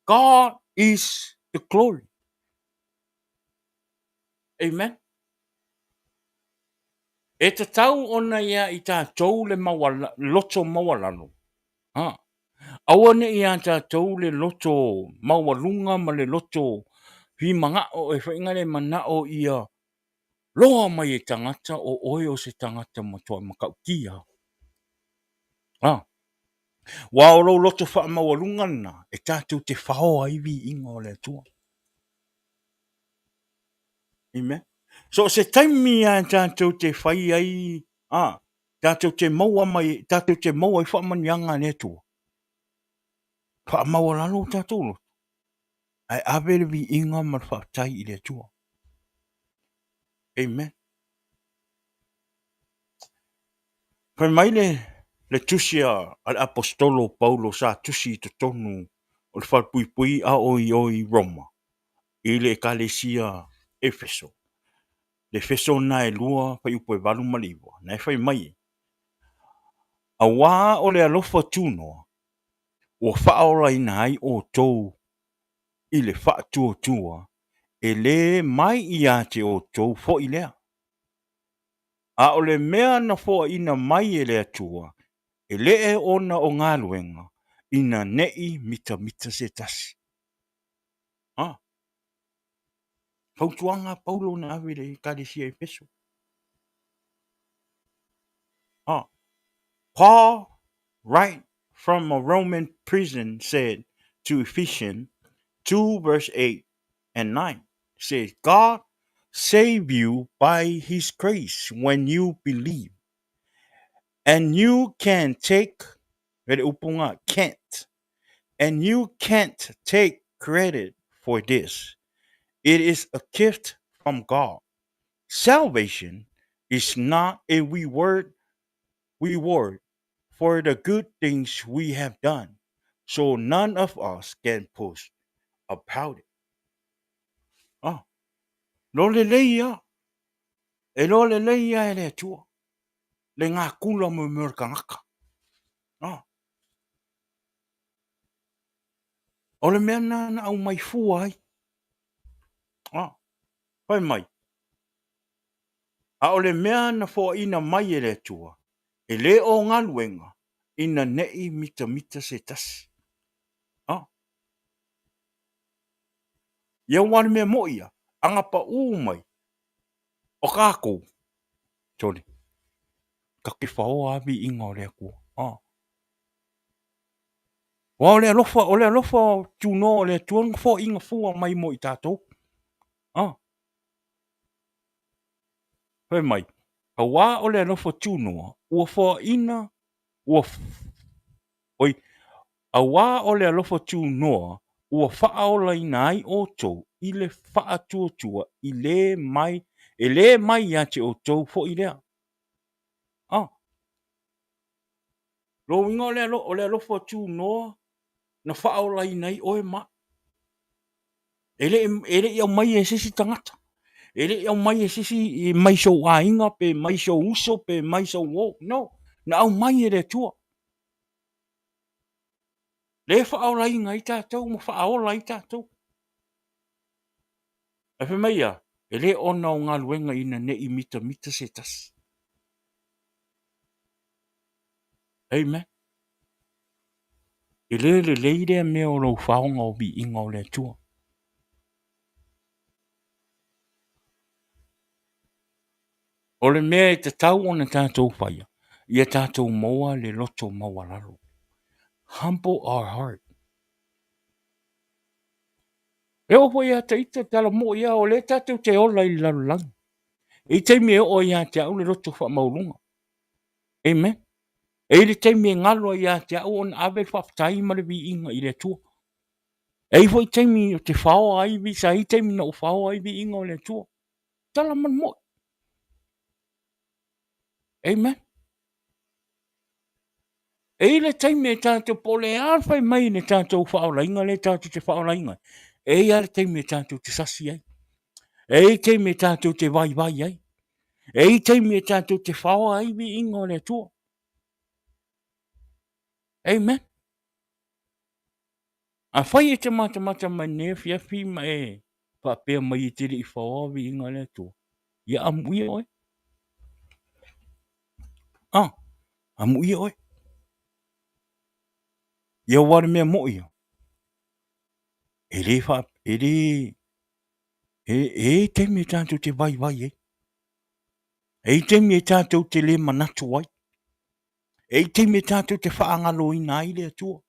Speaker 2: God is the glory. Amen. E tatau ona ia i tatou le mauala, loto maualalo. Ha. Aua ne i ia tatou le loto maualuga ma le loto fimaga'o e faiga le mana'o ia loa mai e tagata o oe o se tagata matuai matautia. Ha. Ua o lou loto faamaualuga lena e tatou te faoa ai viiga o le Atua. Amen. So o se taimi lava tatou te fai ai, a, tatou te maua mai, tatou te maua ai faamanuiaga a le Atua. Faamaualalo o tatou loto, ae ave le viiga ma le faafetai i le Atua. Amen. Fai mai le, le tusi a, a le Aposetolo o Paulo sa tusi i totonu o le falepuipui a o i o i Roma, i le Ekalesia Efeso. Le Efeso lena e 2 fuaiupu e 8 ma le 9, na e fai mai e, Auā o le alofa tunoa ua faaolaina ai outou i le faatuatua, e le mai ia te outou foi lea. A o le mea na foaina mai e le Atua, e le ona o galuega, ina ne i mitamita se tasi. A. Fautuaga a Paulo na ave i le Ekalesia Efeso. A. Paul, right from a Roman prison, said to Ephesians 2 verse 8 and 9, says, God save you by his grace when you believe. And you can take, can't, and you can't take credit for this. It is a gift from God. Salvation is not a reward, reward for the good things we have done, so none of us can boast about it. Ah, lo lelei ia. E lo lelei ia e le Atua. Le gakula mo mea o le tagata. Ah. O le mea lena na aumai fua ai. Ah. Fai mai, a o le mea na foaina mai e le Atua, e le o galuega, ina ne i mitamita se tasi. Ah. Ia ua le mea moi ia, agapaʻū mai, o kākou, sole, ka te faoa a viiga o le Atua. Ah. Aua o le alofa, o le alofa tunoa o le Atua na foaina fua mai mo i tatou. Ah. Fai mai, auā o le alofa tunoa, ua foaina, ua, oi, auā o le alofa tunoa, ua faaolaina ai outou i le faatuatua i le mai, e le mai ia te outou foi lea. Ah. Lona uiga o le, o le alofa tunoa na faaolaina ai oe ma au. E le, e le i aumaia e se isi tagata. E le i aumaia e se isi mai sou aiga pe mai sou uso pe mai sou uo. No, na aumai e le Atua. Lea e faaolaina ai tatou ma faaola ai tatou. Ae fai mai ia, e le ona o galuega ina ne i mitamita se tasi. Amen. E le lelei lea mea o lou faoga o viiga o le Atua. O le mea e tatau ona tatou faia, ia tatou maua le loto maualalo. Humble our heart. E oo foi ia te ita, tala moi lava, o lea tatou te ola i le lalolagi. E i ai taimi e oo ai ia te au le loto faamaualuga. Amen. E i ai le taimi e galo ai ia te au ona ave le faafetai ma le viiga i le Atua. E i ai foi taimi ou te faoa ai, sa i ai taimi na ou faoa ai viiga o le Atua. Tala ma le moi. Amen. E i ai le taimi e tatou, po o le a le fai mai i le tatou faaolaina lea tatou te faaolaina ai, e i ai lava le taimi e tatou te sasi ai. E i ai taimi e tatou te vaivai ai. E i ai taimi e tatou te faoa ai viiga o le Atua. Amen. Afai e te matamata mai lenei afiafi ma e faapea mai e te le i faoa viiga o le Atua, ia amuia oe. Ah, amuia oe. Ia aua o le mea moi ia, e le faa, e le, e, e i ai taimi e tatou te vaivai ai. E i ai taimi e tatou te le manatu ai. E i ai taimi e tatou te faagaloina ai le Atua.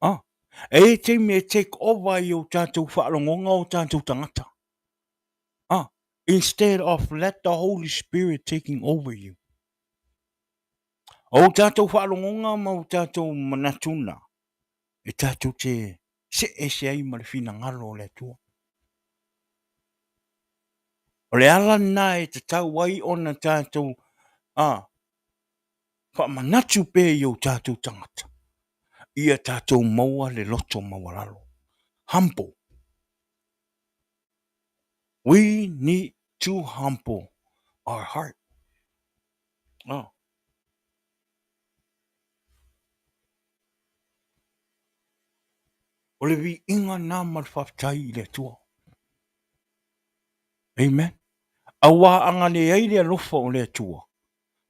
Speaker 2: Ah, e i ai taimi e take over ai o tatou faalogoga o tatou tagata. Ah, instead of let the Holy Spirit taking over you. O tatou faalogoga ma o tatou manatuna e tatou te see ese ai ma le finagalo o le Atua. O le ala lena e tatau ai ona tatou a faamanatu pea i o tatou tagata, ia tatou maua le loto maualalo. Humble. We need to humble our heart. Oh. O le viiga lena ma le faafetai i le Atua. Amen. Aua a na leai le alofa o le Atua,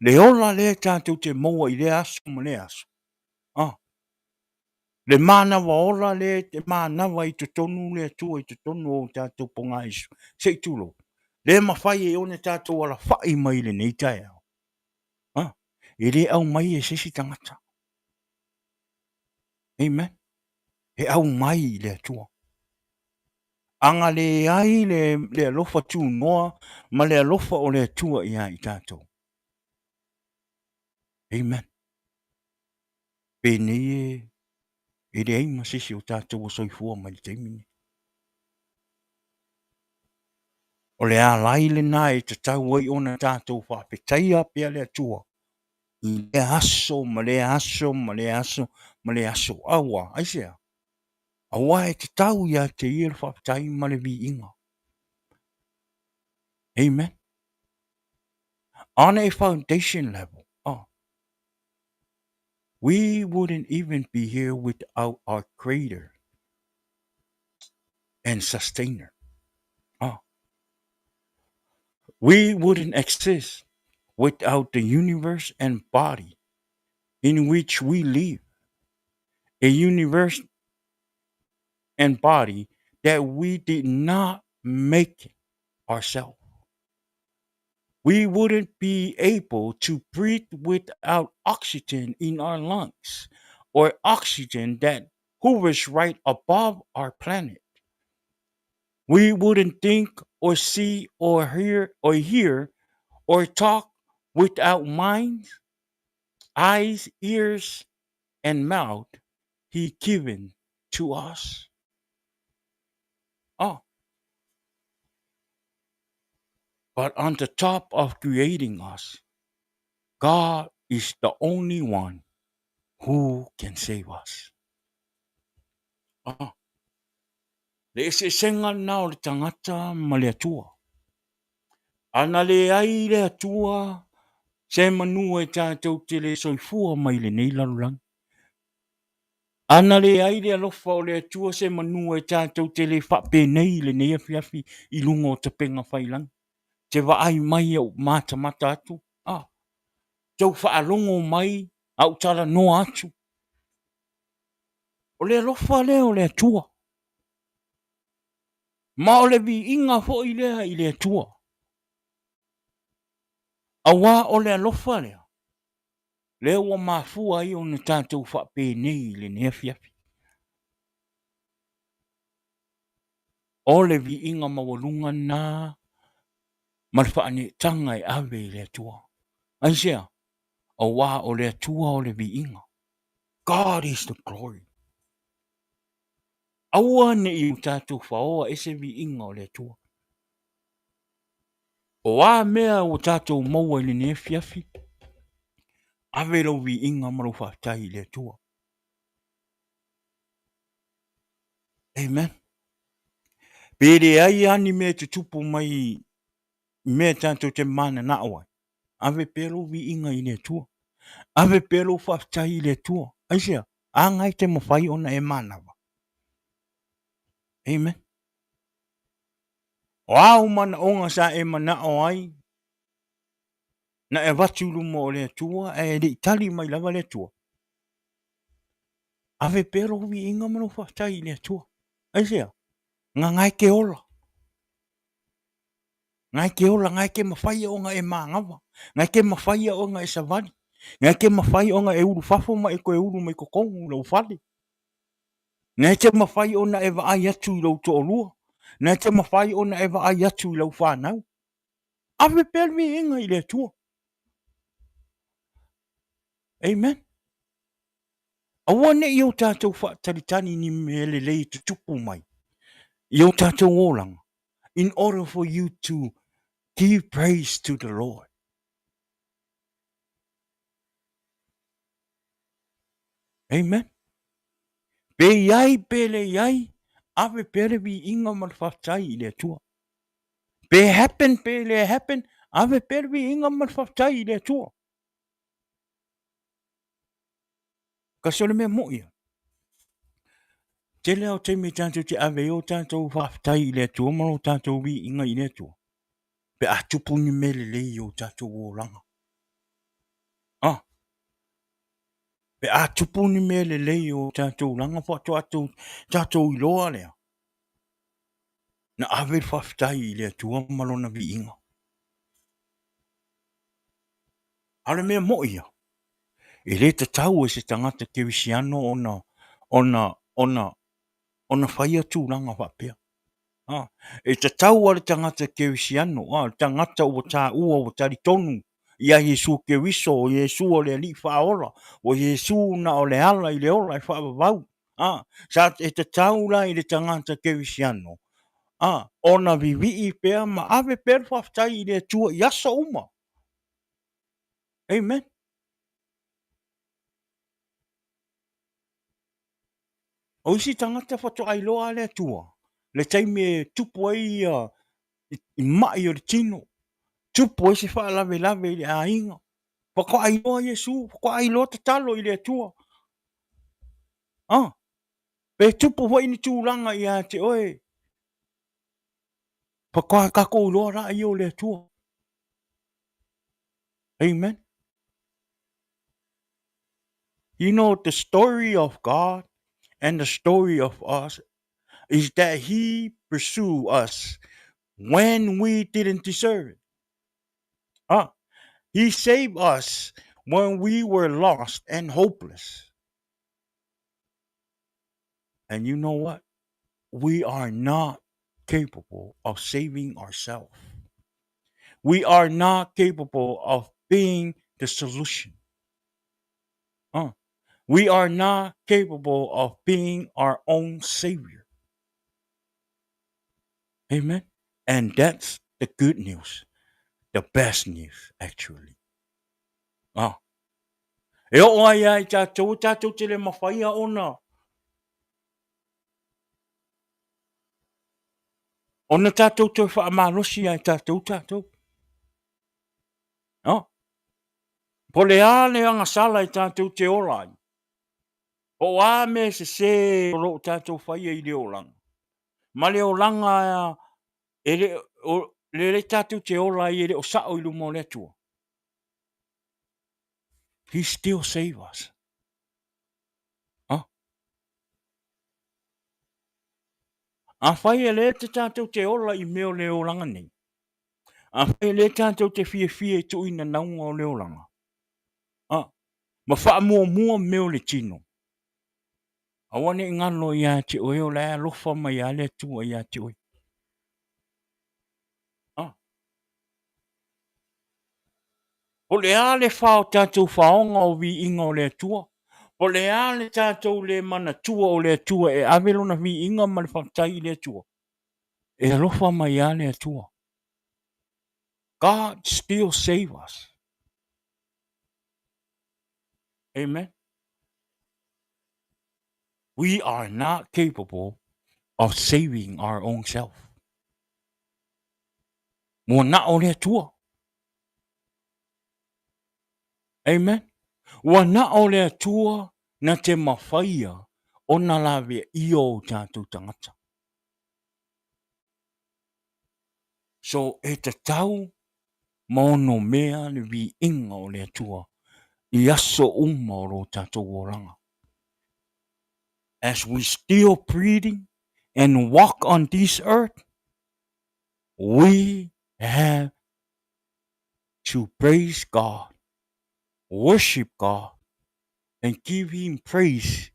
Speaker 2: le ola lea tatou te maua i lea aso ma lea aso, ah, le manava ola lea e manava i totonu le Atua i totonu o tatou pogaisu, se i tulou, lea e mafai ai ona tatou alafai mai i lenei taeao, ah, e le aumai e se isi tagata. Amen. E aumai i le Atua. A na leai le, le alofa tunoa ma le alofa o le Atua ia i tatou. Amen. Penei e, e leai ma se isi o tatou ua soifua mai le taimi nei. O le alai lena e tatau ai ona tatou faafetaia pea le Atua i lea aso ma lea aso ma lea aso ma lea aso. Aua, aisea? Aua e tatau ia te ia le faafetai ma le viiga. Amen. On a foundation level, oh, we wouldn't even be here without our creator and sustainer. Oh. We wouldn't exist without the universe and body in which we live. A universe and body that we did not make ourselves. We wouldn't be able to breathe without oxygen in our lungs or oxygen that hovers right above our planet. We wouldn't think or see or hear or hear or talk without minds, eyes, ears, and mouth he given to us. Oh. But on the top of creating us, God is the only one who can save us. Oh. Le eseesega lena o le tagata ma le Atua. A na leai le Atua se manu e tatou te le soifua mai lenei lalolagi. A na leai le alofa o le Atua se manu e tatou te le faapenei i lenei afiafi i luga o tapega faiilagi. Te vaai mai au matamata atu, a, tou faalogo mai a ou talanoa atu. O le alofa lea o le Atua. Ma o le viiga foi lea i le Atua. Aua o le alofa lea, lea ua mafua ai ona tatou faapenei i lenei afiafi. O le viiga maualuga lena ma le faaneetaga e ave i le Atua. Aisea? Aua o le Atua o le viiga. God is the glory. Aua ne i o tatou faoa ese viiga o le Atua. O a mea ua tatou maua i lenei afiafi, ave lou viiga ma lou faafetai i le Atua. Amen. Pe leai lava ni mea e tutupu mai i mea tatou te mananao ai, ave pea lou viiga i le Atua. Ave pea lou faafetai i le Atua. Aisea? A na e te mafai ona e manava. Amen. O a ou manaoga sa e manao ai, na e avatu i luma o le Atua, ae le i tali mai lava le Atua. Ave pea lou viiga ma lou faafetai i le Atua. Aisea? Gagae ke ola. Gae ke ola, gae ke mawhai o nga e māgawa. Gae ke mawhai o nga e savali. Gae ke mawhai o nga e ulu fafo ma e koe ulu mai totonu i lou fale. Gae ke mawhai o na e vaai atu i lou to'olua. Gae ke mawhai o na e vaai atu i lau whanau. Ave pea le viiga i le Atua. Amen. Aua ne i o tatou faatalitali i ni mea lelei e tutupu mai i o tatou olaga, in order for you to give praise to the Lord. Amen. Pe i ai, pe le i ai, ave pea le viiga ma le faafetai i le Atua. Pe happen, pe le happen, ave pea le viiga ma le faafetai i le Atua. Kasi o le mea moʻi ia. Tele lava o taimi tatou te ave ai o tatou faafetai i le Atua ma lo tatou viiga i le Atua, pe a tupu ni mea lelei i o tatou olaga. Ah, pe a tupu ni mea lelei i o tatou olaga faatoa tatou iloa lea, na ave le faafetai i le Atua ma lona viiga. A o le mea moʻi ia, e le tatau e se tagata kerisiano ona, ona, ona, ona faia tulaga faapea. A, e tatau a le tagata kerisiano, a, le tagata ua taua ua talitonu ia Iesu Keriso, o Iesu o le Alii Faaola, o Iesu na o le ala i le ola e faavavau. A, sa e tatau la i le tagata kerisiano, a, ona vivii pea ma ave pea le faafetai i le Atua i aso uma. Amen. O isi tagata faatoa iloa lava le Atua le taimi e tupu ai ia i mai o le tino, tupu ai se faalavelave i le aiga, faatoa iloa Iesu, faatoa iloa tatalo i le Atua. Ah, pe tupu foi ni tulaga ia te oe, faatoa tatou iloa la ia o le Atua. Amen. You know, the story of God and the story of us is that he pursued us when we didn't deserve it. Ah, he saved us when we were lost and hopeless. And you know what? We are not capable of saving ourselves. We are not capable of being the solution. We are not capable of being our own savior. Amen. And that's the good news. The best news, actually. Ah. E oo ai ia i tatou, e tatou te le mawhaia ona. Ona tatou toe faamalosi ia i tatou tatou. Oh. Po o le a le agasala e tatou te ola ai, po o a mea sesē o lo o tatou faia i le olaga, ma le olaga e le o le tatou te ola ai e le o sao i luma o le Atua. He still save us. Ah. Afai e lea te tatou te ola i mea o le olaga nei, Afai e lea tatou te fiafia i tuuina nauga o le olaga, a, ma faamuamua mea o le tino, aua ne i galo ia te oe o la e alofa mai lava le Atua ia te oe. Po o le a le fa o tatou faoga o viiga o le Atua? Po o le a le tatou le manatua o le Atua e ave lona viiga ma le faafetai i le Atua? E alofa mai lava le Atua. God still save us. Amen. We are not capable of saving our own self. Ua na o le Atua. Amen. Ua na o le Atua na te mafaia ona lavea ia o tatou tagata. So e tatau ma onomea le viiga o le Atua i aso uma o lo tatou olaga. As we still breathing and walk on this earth, we have to praise God, worship God, and give Him praise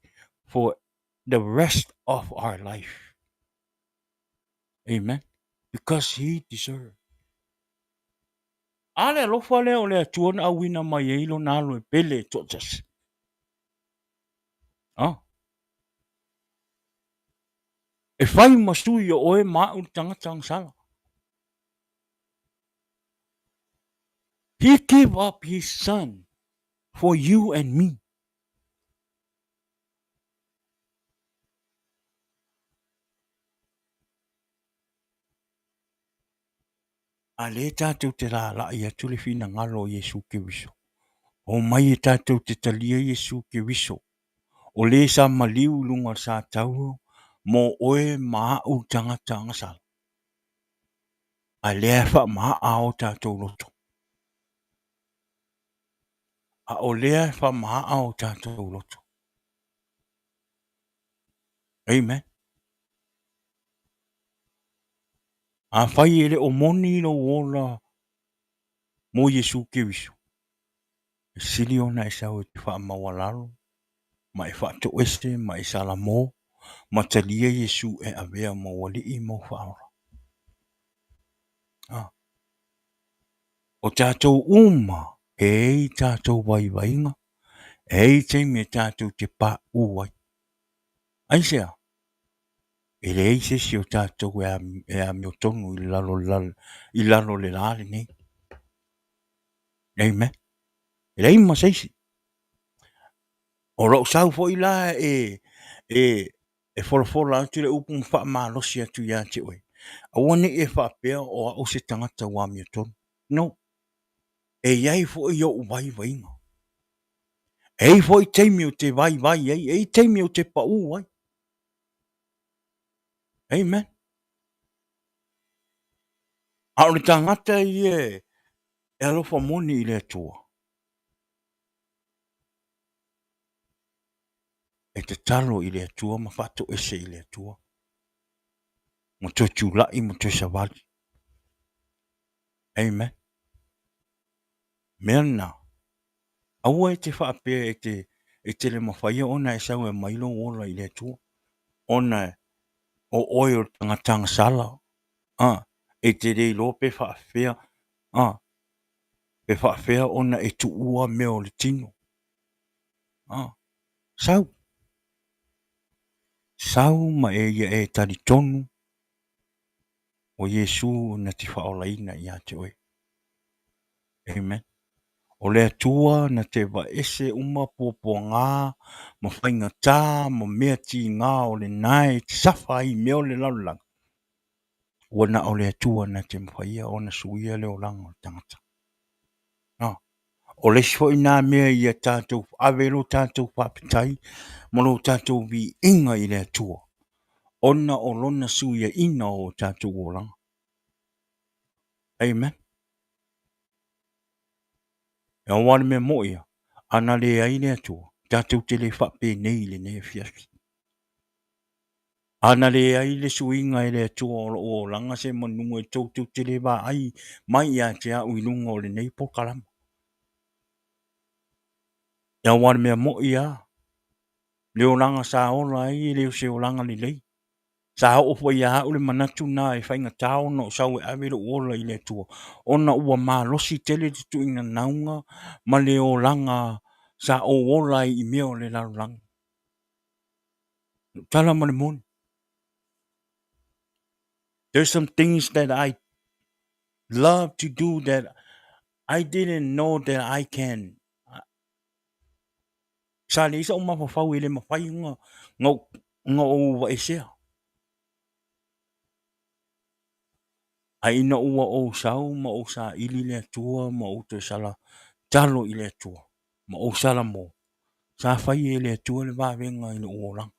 Speaker 2: for the rest of our life. Amen. Because He deserves. A le alofa lea o le Atua na auina mai ai lona alo e pele e toatasi. Ah. E fai ma sui o oe ma au le tagata agasala. He gave up his son for you and me. A lea tatou te lala'i atu le finagalo o Iesu Keriso. Omai e tatou te talia Iesu Keriso, o le sa maliu i luga o le sa tauro mo oe ma a'u le tagata agasala. A lea e faama'a o tatou loto. A o lea e faama'a o tatou loto. Amen. Afai e le o moni lou ola mo Iesu Keriso, e sili ona e sau e te faamaualalo ma e faatoese ma e salamo ma talia Iesu e avea ma ou Alii ma ou Faaola. Ah. O tatou uma e i ai tatou vaivaiga, e i ai taimi e tatou te paʻū ai. Aisea? E leai se isi o tatou e amiotonu i lalo, i lalo o le la lenei. Amen. E leai ma se isi. O lou sau foi la e, e, e folafola atu le upu ma faamalosi atu ia te oe, aua ne i e faapea o au se tagata ua amiotonu. No. E i ai foi ou vaivaiga. E i ai foi taimi ou te vaivai ai, e i ai taimi ou te paʻū ai. Amen. A o le tagata ia e alofa moni i le Atua, e tatalo i le Atua ma faatoese i le Atua, ma toe tula'i ma toe savali. Amen. Mea lena, aua e te faapea e te, e te le mafaia ona e sau e aumai lou ola i le Atua, ona o oe o le tagata agasala, a, e te le iloa pe faafefea, a, pe faafefea ona e tuua mea o le tino. A, sau. Sau ma e ia e talitonu o Iesu na te faaolaina ia te oe. Amen. O le Atua na te vaese uma puapuagā ma faigatā ma mea tigā o lena e te safa ai i mea o le lalolagi, ua na o le Atua na te mafaia ona suia le olaga o le tagata. Nā, o le isi foi nā mea ia tatou ave lo tatou faafetai ma lo tatou viiga i le Atua, ona o lona suiaina o tatou olaga. Amen. E aua le mea moʻi ia, ana leai le Atua, tatou te le faapenei i lenei afiafi. Ana leai le suiga e le Atua o lou olaga se manu e tou te le vaai mai ia te au i luga o lenei polokalama. E aua le mea moʻi lava, le olaga sa ola ai e le o se olaga lelei. Sa oo foi ia au le manatu lena e faigata ona ou sau e ave lou ola i le Atua, ona ua malosi tele le tuuina nauga ma le olaga sa ou ola ai i mea o le lalolagi. O le tala ma le moni. There's some things that I love to do that I didn't know that I can. Sa leai sa'u mafaufau e le mafai ona ou vaesea. Ae ina ua ou sau ma ou saili le Atua ma ou toe sala talo i le Atua ma ou sala mo, sa fai e le Atua le vavega i lou olaga.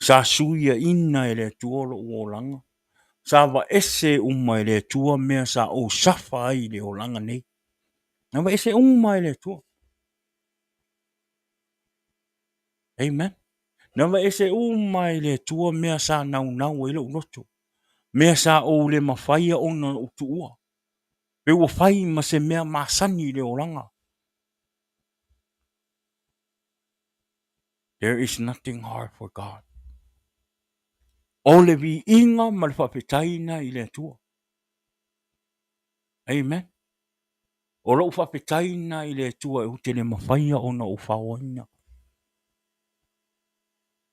Speaker 2: Sa suiaina e le Atua lou olaga. Sa vaese uma e le Atua mea sa ou safa ai i le olaga nei. Na vaese uma e le Atua. Amen. Na vaese uma e le Atua mea sa naunau ai lou loto. Mea sa ou le mafaia ona ou tuua. Pe ua fai ma se mea masani i le olaga. There is nothing hard for God. O le viiga ma le faafetai lena i le Atua. Amen. O lou faafetai lena i le Atua ou te le mafaia ona ou faoaina.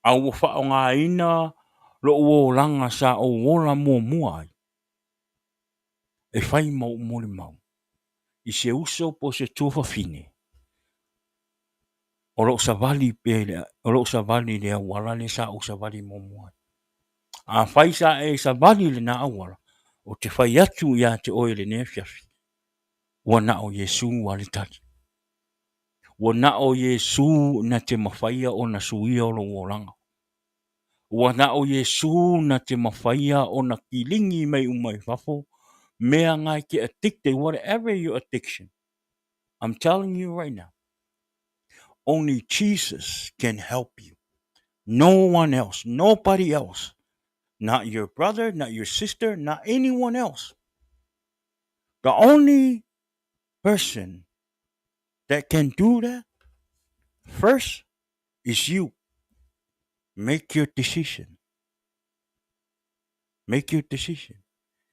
Speaker 2: A ua faaaogaina lou olaga sa ou ola muamua ai e fai ma ou molimau i se uso po o se tuafafine o lo o savali pea i le, o lo o savali i le auala lea sa ou savali muamua ai. Afai sa e savali i lena auala, ou te fai atu ia te oe i lenei afiafi, ua na o Iesu lava le tali. Ua na o Iesu na te mafaia ona suia o lou olaga. Ua na o Iesu na te mafaia ona kiligi mai uma i fafo mea nga e te addicted, whatever your addiction. I'm telling you right now, only Jesus can help you. No one else, nobody else. Not your brother, not your sister, not anyone else. The only person that can do that first is you. Make your decision. Make your decision.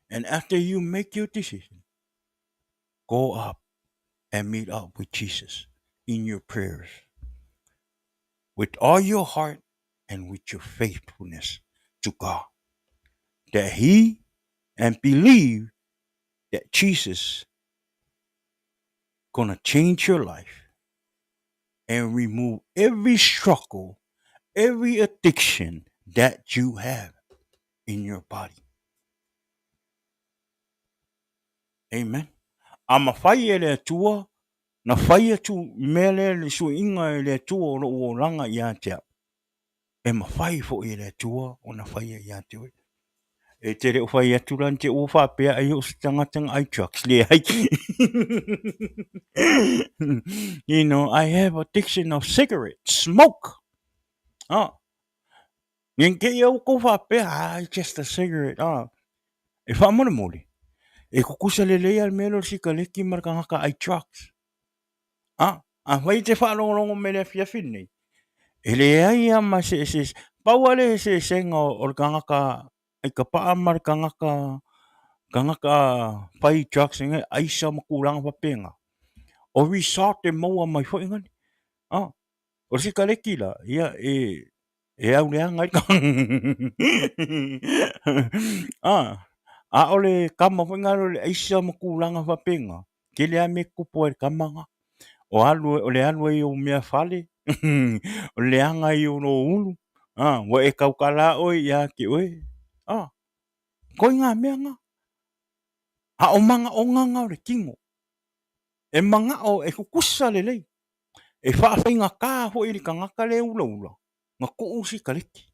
Speaker 2: And after you make your decision, go up and meet up with Jesus in your prayers with all your heart and with your faithfulness to God. That He and believe that Jesus gonna change your life and remove every struggle, every addiction that you have in your body. Amen. A mafai e le Atua na fai atu mea lea le suiga e le Atua o lou olaga ia te au, e mafai foi e le Atua ona faia ia te oe. E te le o fai atu la te ua faapea ai o se tagata na ai drugs. Leai. You know, I have addiction of cigarette, smoke. Ah. Ngen ke ia kou faapea, ah, it's just a cigarette. Ah. E faamolemole, e kukusa lelei a le mea lea o le sikaleki ma le tagata ai drugs. Ah, afai e te faalogologo mai i le afiafi lenei, e leai lava ma se eseese. Pau lava le eseesega o le tagata aikapaa ma le tagata tagata fai drugs aisa ma tulaga faapena, o result e maua mai foi nani. Ah, o le sikaleki la, ia e e au leaga ai ah, a o le kama foi lena o le aisa ma tulaga faapena, tele lava mea e tutupu ai i le kama lena. O alu, o le alu ai o mea fale, o le leaga ai o lou ulu, ah, ua e tautala oe ia te oe, ah, ituaiga mea na. A o manaoga na o le tino, e manao e tutusa lelei, e faafaigata foi i le tagata lea e ulaula, na tuu sikaleki.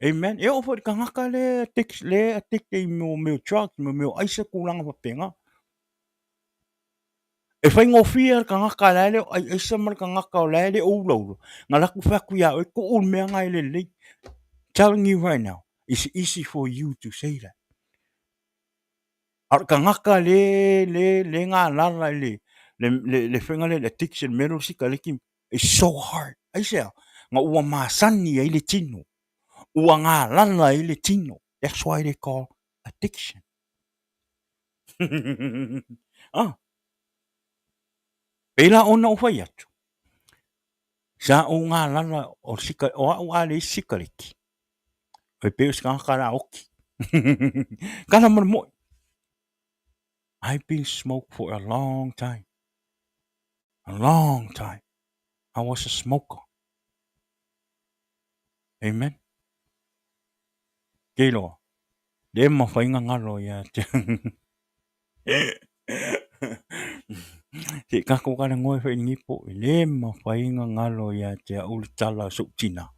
Speaker 2: Amen. E oo foi i le tagata lea addict, lea addict i mea o drugs, mea o aisa, tulaga faapena. E faigofie le tagata la e le o ai aisa ma le tagata o la e le o ulaula, na alu atu fai atu ia oe, tuu le mea lena e le lelei. Telling you right now, it's easy for you to say that. A o le tagata le, le, le galala i le, le, le, le faiga lea i le addiction, le mea lea o le sikaleki, it's so hard. Aisea? Na ua masani ai le tino, ua galala ai le tino. That's why they call addiction. Ah. Pei la ona ou fai atu, sa ou galala o sika, o au a leai se sikaleki, e pei o se tagata la oki. Tala ma le moi. I've been smoke for a long time. A long time. I was a smoker. Amen. Ke iloa, le mafai na galo ia te. Se i tatou talanoa foi i lenei po, e le mafai na galo ia te au le tala a so'u tina.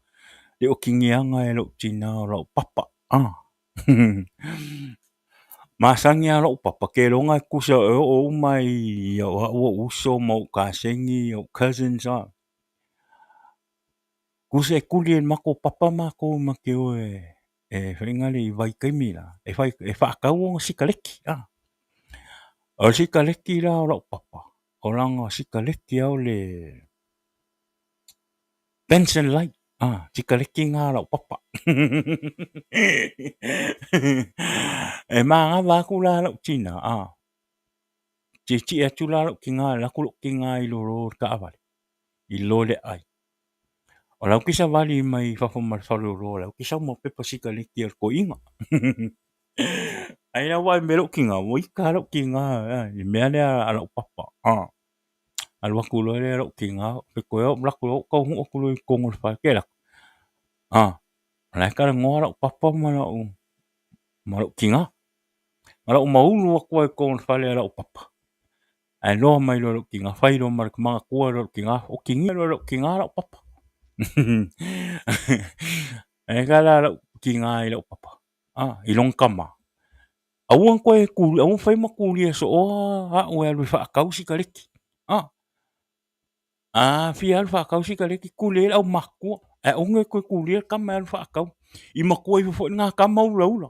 Speaker 2: Le okiniaga e lo'u tina o la'u papa. Ah. Masani lava lo'u papa, keloga e tusa e oo uma i o a'u o'u uso ma o'u kaseni, o'u cousins a. Tusa e tuli e le matou papa matou ma te o e e faiga le i vaitaimi la, e fai e faatau ona sikaleki a. O le sikaleki la o la'u papa, o lana sikaleki a o le Benson Light a, sikaleki na a la'u papa. E manava atu la la'u tina a, tietie atu la la'u tina, alu atu la'u tina i lalo o le taavale i lo le aai. O lau ke savali mai fafo ma le faleoloa, lau ke sau ma pepa sikaleki a le toeaina. Ai lau vaai mai lou tina, ua ita lou tina i le mea lea a lau papa. Alu atu loa lea lou tina, fai atu alu atu loa taunuu atu loa i totonu o le fale, ke alu atu, o la e talanoa lau papa ma lou tina. Ma lou maulu atu ai i totonu o le fale a lau papa. Ae loa mai loa lou tina, fai loa ma le manatua loa lou tina, okigia loa lou tina lau papa. Ae tala lou tina i lau papa, i lona tama, aua na toe tuli, aua na fai ma tulia sooa a'u e alu e faatau sikaleki. A fia alu faatau sikaleki, tuli ai le aumatutua, ae aua ne i toe tulia le tama e alu faatau. I matua ifo foi lena tama ulaula.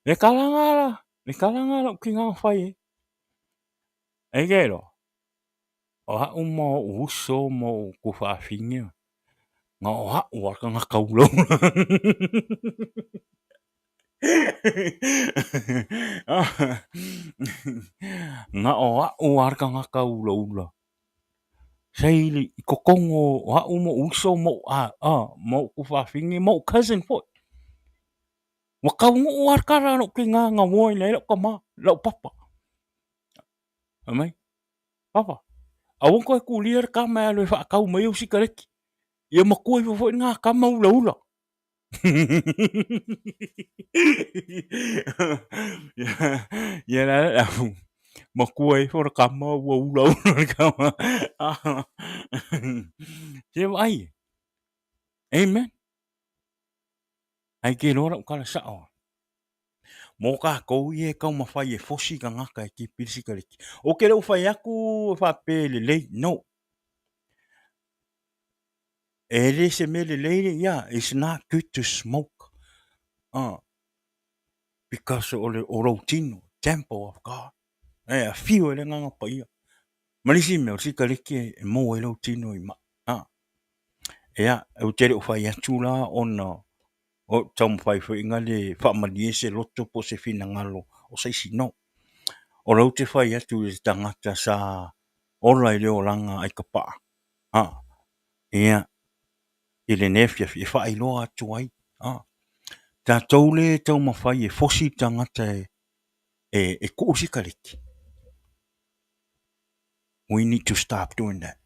Speaker 2: Le tala lena la, le tala lena a lou tina na fai ai. Ai ke iloa, o a'u ma o'u uso ma o'u tuafafine, na o a'u lava le tagata ulaula. Na o a'u lava le tagata ulaula. Saili i totonu o a'u ma o'u uso ma o'u tuafafine ma o'u cousin foi. Ua taunuu lava le tala a lou tina na uaina ai lau tama, lau papa. Fai mai, Papa, aua na toe tulia le tama e alu e faatau mai au sikaleki. Ia matua ifo foi lena tama ulaula. Ia la le afu, matua ifo le tama ua ulaula le tama. Se vaai e. Amen. Ae ke iloa lau tala sao. Mo tatou ia e taumafai e fosi tagata e kipi le sikaleki. Ou te le o fai atu e faapea e lelei, no. E le se mea lelei le ia, it's not good to smoke. Because o le o lou tino, temple of God. E afio ai le Agaga Paia. Ma le isi mea, o le sikaleki e maua ai lou tino i mai. Ia, ou te le o fai atu la ona o taumafai foi ina le faamalie se loto po o se finagalo o se isi. No. O lea ou te fai atu i le tagata sa ola i le olaga aikapa'a, a, ia, i lenei afiafi e faailoa atu ai, a, tatou le taumafai e fosi le tagata e tuu sikaleki. We need to stop doing that.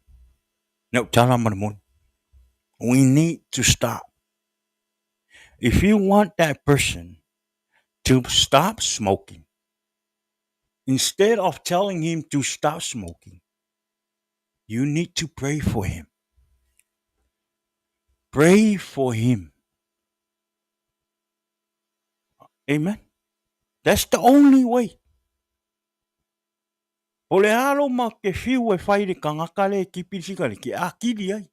Speaker 2: Lau tala ma le moni. We need to stop. If you want that person to stop smoking, instead of telling him to stop smoking, you need to pray for him. Pray for him. Amen. That's the only way. O le a lo ma ke fiu e fai le kangaka le kipi le sikaleki, e akili ai.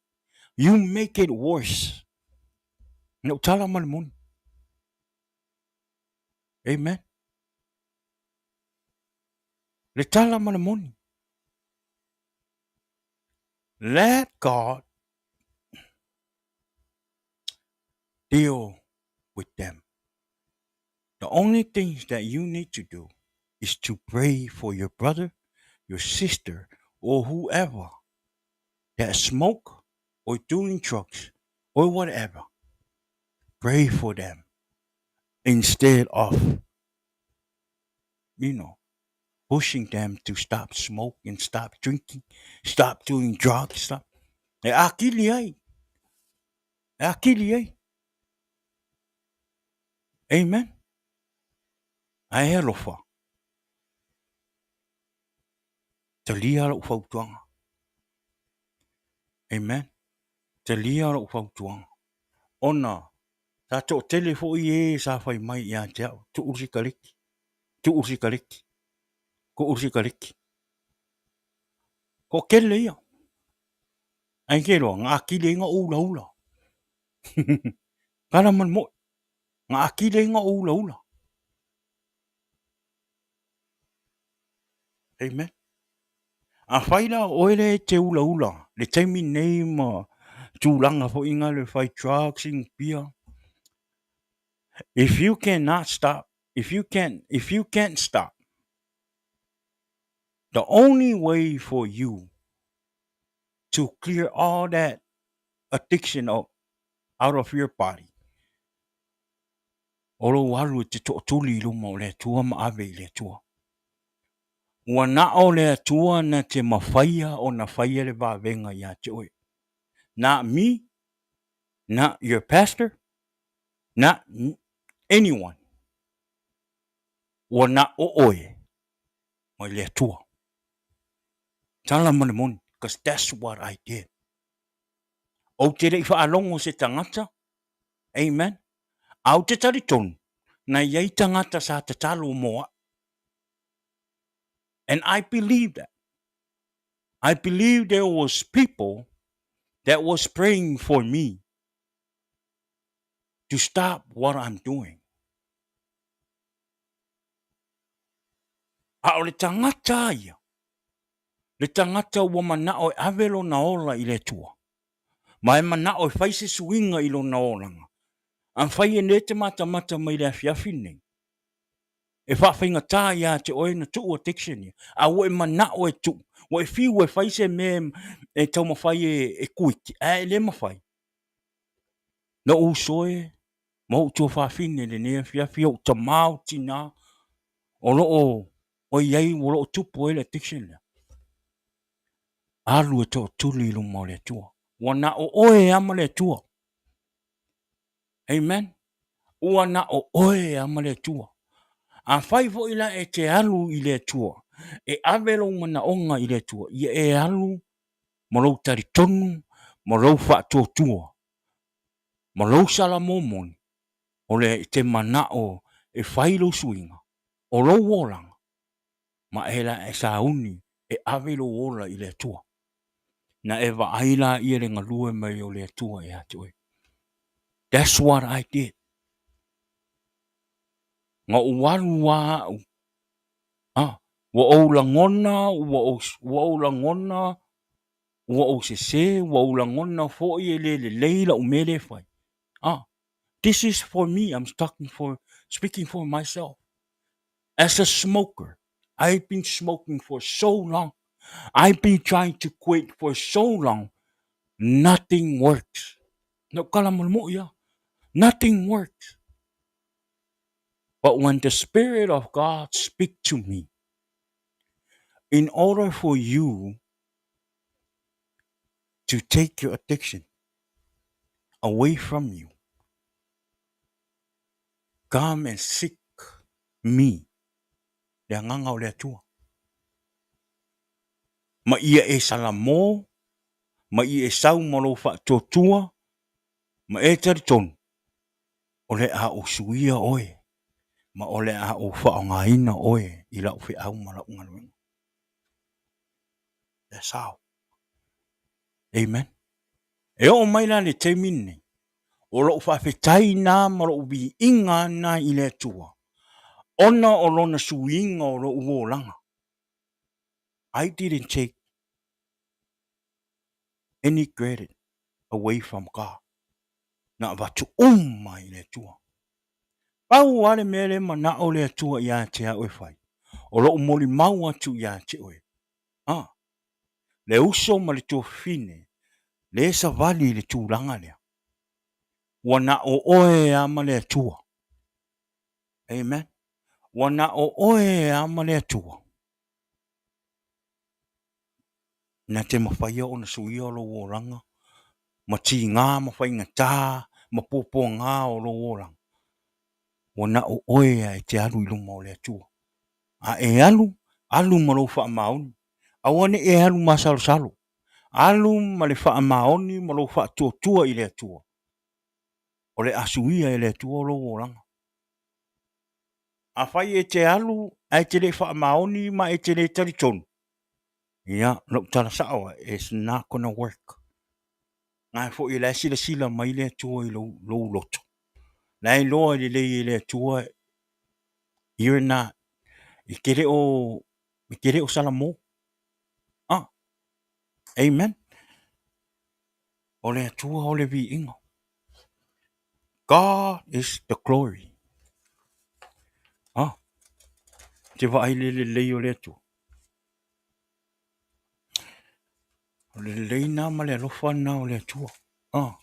Speaker 2: You make it worse. Lau tala ma le moni. Amen. Le tala ma le moni. Let God deal with them. The only things that you need to do is to pray for your brother, your sister, or whoever that smoke or doing drugs or whatever. Pray for them instead of, you know, pushing them to stop smoking, stop drinking, stop doing drugs, stop. E akili ai. E akili ai. Amen. Ae alofa. Talia lou fautuaga. Amen. Talia lou fautuaga. Ona sa toatele foi e sa fai mai ia te au, tuu le sikaleki, tuu le sikaleki, tuu le sikaleki. Toatele ia. Ae ke loa, na akili ai na ou ulaula. Tala ma le moi. Na akili ai na ou ulaula. Amen. Afai la o oe lea e te ulaula le taimi nei ma tulaga foi na le fai drugs inu pia. If you cannot stop, if you can't, if you can't stop, the only way for you to clear all that addiction out of your body, o lou alu e te tootuli i luma o le Atua ma ave i le Atua. Ua na o le Atua na te mafaia ona faia le vavega ia te oe. Not me, not your pastor, not anyone. Ua na o oe mai le Atua. Tala ma le moni, because that's what I did. Ou te le i faalogo se tagata, amen, a ou te talitonu, na i ai tagata sa tatalo mo au. And I believe that. I believe there was people that was praying for me to stop what I'm doing. A o le tagata ia, le tagata ua manao e ave lona ola i le Atua, ma e manao e fai se suiga i lona olaga, afai e le te matamata mai le afiafi lenei, e faafaigata ia te oe na tuu addiction ia, a ua e manao e tuu, ua e fiu e fai se mea e taumafai e kuiti, ae e le mafai. Lou uso e, ma ou tuafafine i lenei afiafi, ou tama, ou tina, o lo o o i ai, o lo o tupu ai le addiction lea. Alu e tootuli i luma o le Atua. Ua na o oe lava ma le Atua. Amen. Ua na o oe lava ma le Atua. Afai foi la e te alu i le Atua, e ave lou manaoga i le Atua, ia e alu ma lou talitonu, ma lou faatuatua, ma lou sala momoni, o le te manao e fai lou suiga, o lou olaga, ma e la e sauni e ave lou ola i le Atua. Na e vaai laia le galue mai o le Atua ia te oe. That's what I did. Na ou alu lava au. Ah, ua ou lagona, ua ou, ua ou lagona, ua ou sese, ua ou lagona foi e le lelei lau mea lea e fai. Ah, this is for me, I'm talking for, speaking for myself. As a smoker, I've been smoking for so long. I've been trying to quit for so long. Nothing works. Na kala mo mo ia. Nothing works. But when the Spirit of God speak to me, in order for you to take your addiction away from you, come and seek me, le agaga o le Atua. Ma ia e salamo, ma ia e sau ma lou faatuatua, ma e talitonu, o le a ou suia oe, ma o le a ou faaaogaina oe i lau feau ma lau galuega. That's how. Amen. E oo mai la le taimi lenei, o lou faafetai na ma lou viiga na i le Atua, ona o lona suiga o lou olaga. I didn't take any credit away from God. Na avatu uma i le Atua. Pau lava le mea lea e manao le Atua ia te au e fai, o lou molimau atu ia te oe, a, le uso ma le tuafafine lea e savali i le tulaga lea, ua na o oe lava ma le Atua. Amen. Ua na o oe lava ma le Atua. Na te mafaia ona suia lou olaga ma tiga ma faigata ma puapuaga o lou olaga. Ua na o oe lava e te alu i luma o le Atua. A e alu, alu ma lou faamaoni. Aua ne i e alu masalosalo. Alu ma le faamaoni ma lou faatuatua i le Atua. O le a suia e le Atua lou olaga. Afai e te alu ae te le faamaoni ma e te le talitonu, ia, lou tala sao lava, it's not gonna work. Na foi o la e silasila mai le Atua i lou, lou loto. La e iloa lelei e le Atua, you're not, e te le o, e te le o salamo. Ah, amen. O le Atua o le viiga. God is the glory. Ah, te vaai le lelei o le Atua. O le lelei na ma le alofa na o le Atua. Ah.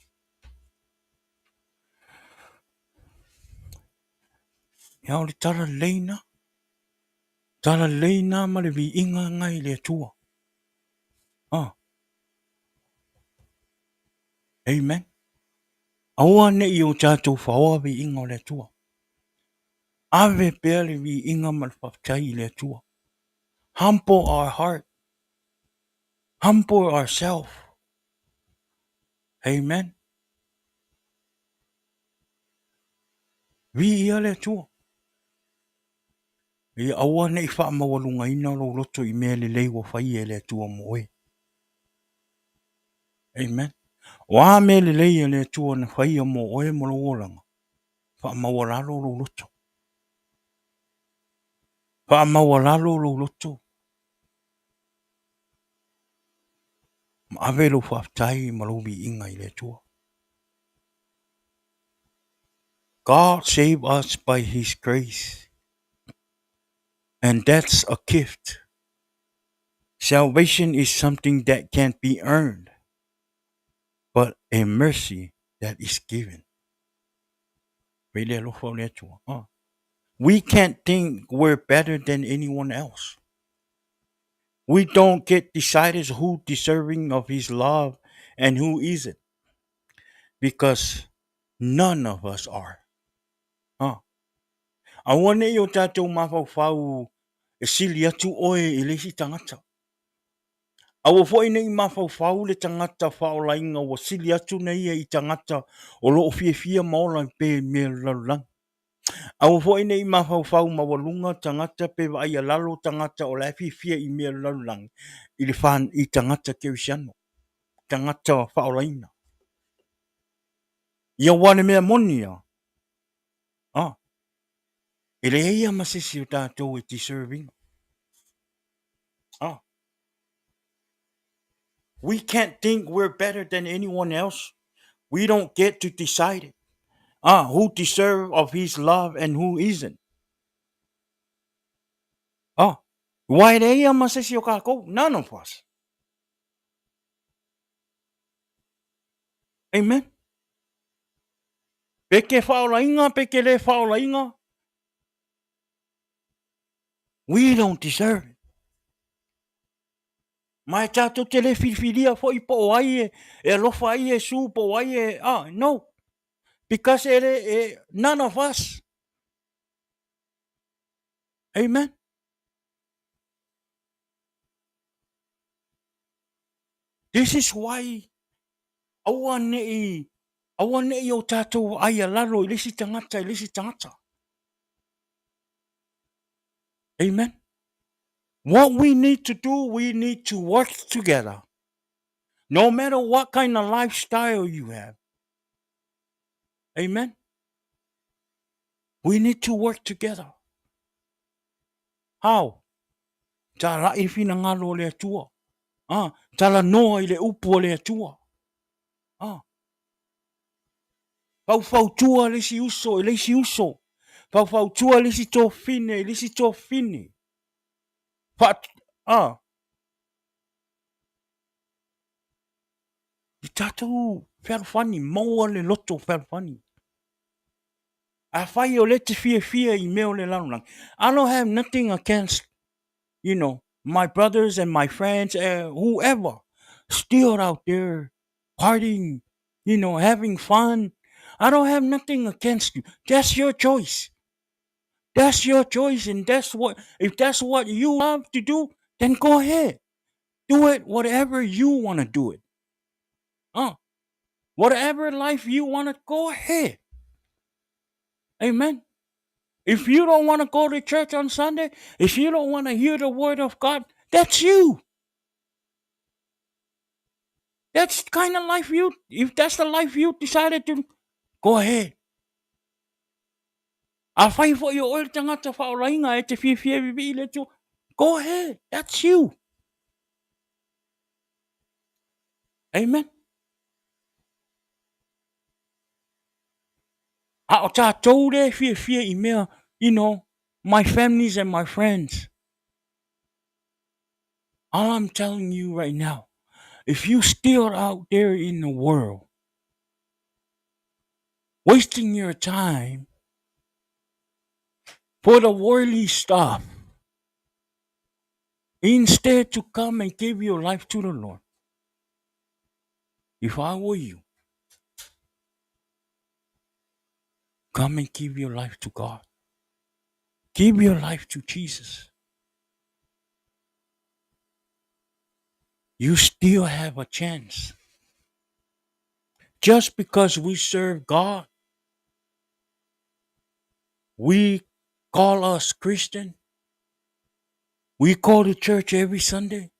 Speaker 2: Ia o le tala lelei na. Tala lelei na ma le viiga na i le Atua. Ah. Amen. Aua ne i o tatou faoa viiga o le Atua. Ave pea le viiga ma le faafetai i le Atua. Humble our heart. Humble ourselves. Amen. Viia le Atua. Ia aua ne i faamaualugaina lou loto i mea lelei ua faia e le Atua mo oe. Amen. O a mea lelei a le Atua na faia mo oe ma lou olaga, faamaualalo lou loto. Faamaualalo lou loto. Ma ave lou faafetai ma lou viiga i le Atua. God save us by his grace. And that's a gift. Salvation is something that can't be earned, but a mercy that is given. We can't think we're better than anyone else. We don't get decided who deserving of his love and who isn't, because none of us are. Huh. Aua ne i o tatou mafaufau e sili atu oe i le isi tagata. Aua foi ne i mafaufau le tagata faaolaina ua sili atu na ia i tagata o lo o fiafia ma ola pea i mea o le lalolagi. Aua foi ne i mafaufau maualuga tagata pe vaaia lalo tagata o la e fiafia i mea o le lalolagi i le i tagata kerisiano, tagata faaolaina. Ia aua le mea moni ia, ah, e leai lava ma se isi o tatou e deserve ina. Ah. We can't think we're better than anyone else. We don't get to decide it. Ah, who deserve of his love and who isn't. Ah, aua e leai lava ma se isi o kākou? None of us. Amen. Pe ke whaolainga, pe ke le whaolainga. We don't deserve it. Ma e tātou te le whiriwhiria foi po o ai e, e alofa ai Iesu, po o ai e, ah, no. Because e le, e, none of us. Amen. This is why aua ne i, aua ne i o tātou ai a lalo i le isi tagata, i le isi tagata. Amen. What we need to do, we need to work together. No matter what kind of lifestyle you have. Amen. We need to work together. How? Talai le finagalo o le Atua. Ah, talanoa i le upu a le Atua. Ah. Faufautua le isi uso i le isi uso. Faufautua le isi tofine i le isi tofine. Fa, ah. I tatou fealofani, maua le loto fealofani. Afai o lea e te fiafia i mea o le lalolagi, I don't have nothing against, you know, my brothers and my friends and whoever still out there partying, you know, having fun. I don't have nothing against you. That's your choice. That's your choice and that's what if that's what you love to do, then go ahead. Do it whatever you want to do it. Whatever life you want to go ahead. Amen. If you don't want to go to church on Sunday, if you don't want to hear the word of God, that's you. That's the kind of life you, if that's the life you decided to, go ahead. Afai foi o oe le tagata faaolaina e te fiafia e vivii i le Atua, go ahead, that's you. Amen. A o tātou le fiafia i mea, you know, my families and my friends. All I'm telling you right now, if you still out there in the world, wasting your time for the worldly stuff, instead to come and give your life to the Lord, if I were you, come and give your life to God. Give your life to Jesus. You still have a chance. Just because we serve God, we call us Christian, we go to church every Sunday,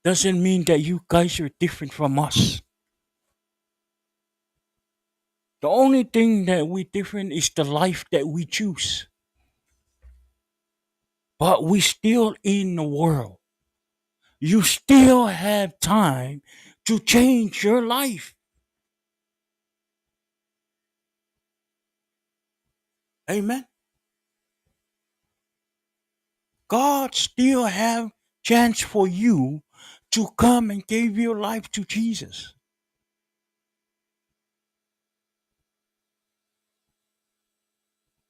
Speaker 2: doesn't mean that you guys are different from us. The only thing that we different is the life that we choose. But we still in the world. You still have time to change your life. Amen. God still have chance for you to come and give your life to Jesus.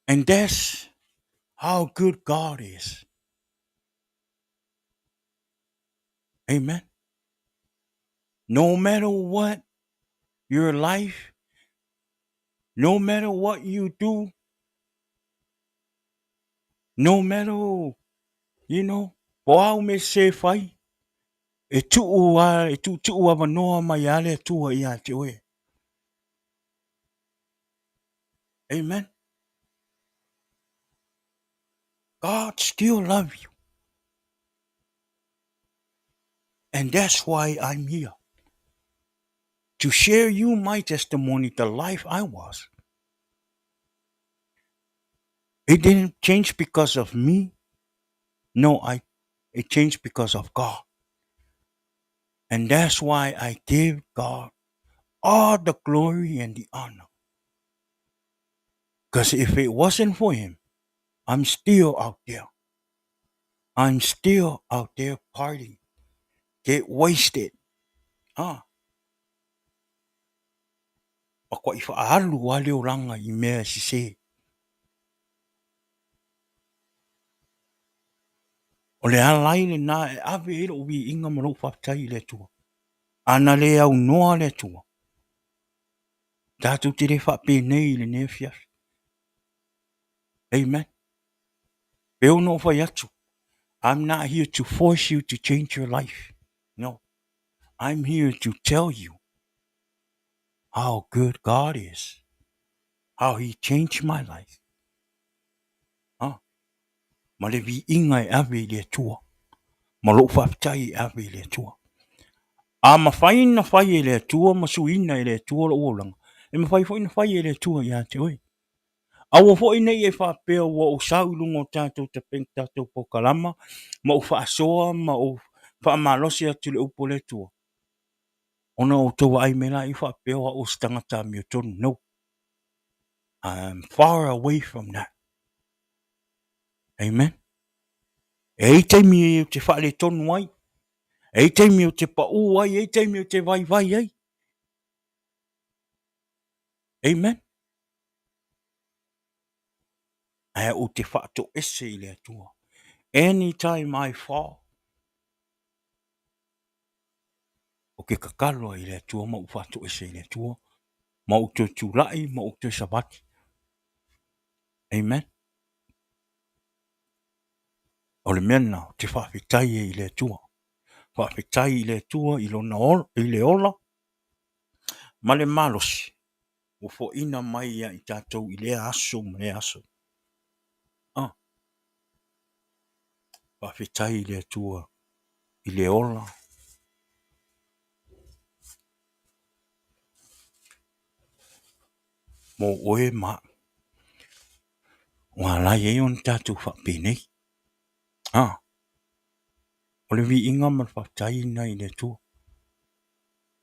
Speaker 2: And that's how good God is. Amen. No matter what your life, no matter what you do, no matter, you know, po au me se fai, e tuu a, e tuutuu avanoa mai a le Atua ia te oe. Amen. God still love you. And that's why I'm here. To share you my testimony, the life I was. It didn't change because of me. No, I it changed because of God. And that's why I give God all the glory and the honor. Because if it wasn't for him, I'm still out there. I'm still out there partying. Get wasted. Huh? Makuaʻi faaalu lava le olaga i mea e sesē. O le ala ai lenā e ave ai loʻu viiga ma loʻu faafetai i le Atua. A na le aunoa le Atua, tatou te le faapenei i lenei afiafi. Amen. Pei ona ou fai atu, I'm not here to force you to change your life. No. I'm here to tell you how good God is, how he changed my life. Ha? Ma le viiga e ave i le Atua, ma lou faafetai e ave i le Atua. A mafai na fai e le Atua ma suiina e le Atua lou olaga, e mafai foi na fai e le Atua ia te oe. Aua foi ne i e faapea ua ou sau i luga o tatou tatou polokalama ma ou faasoa ma ou faamalosi atu i le upu a le Atua, ona outou vaai mai lea faapea o au o se tagata amiotonu. No. I'm far away from that. Amen. E i ai taimi ou te faaletonu ai, e i ai taimi ou te pau ai, e i ai taimi ou te vaivai ai. Amen. Ae ou te faatoese i le Atua. Anytime I fall, ou te tatalo ai i le Atua ma ou faatoese i le Atua, ma ou toe tulai ma ou toe savali. Amen. O le mea lena ou te faafetai ai i le Atua. Faafetai i le Atua i lona ola, i le ola ma le malosi ua foaina mai ia i tatou i lea aso ma lea aso. Ah. Faafetai i le Atua i le ola mo oe ma au. Ua ala ai ona tatou faapenei. Ah. O le viiga ma le faafetai lena i le Atua.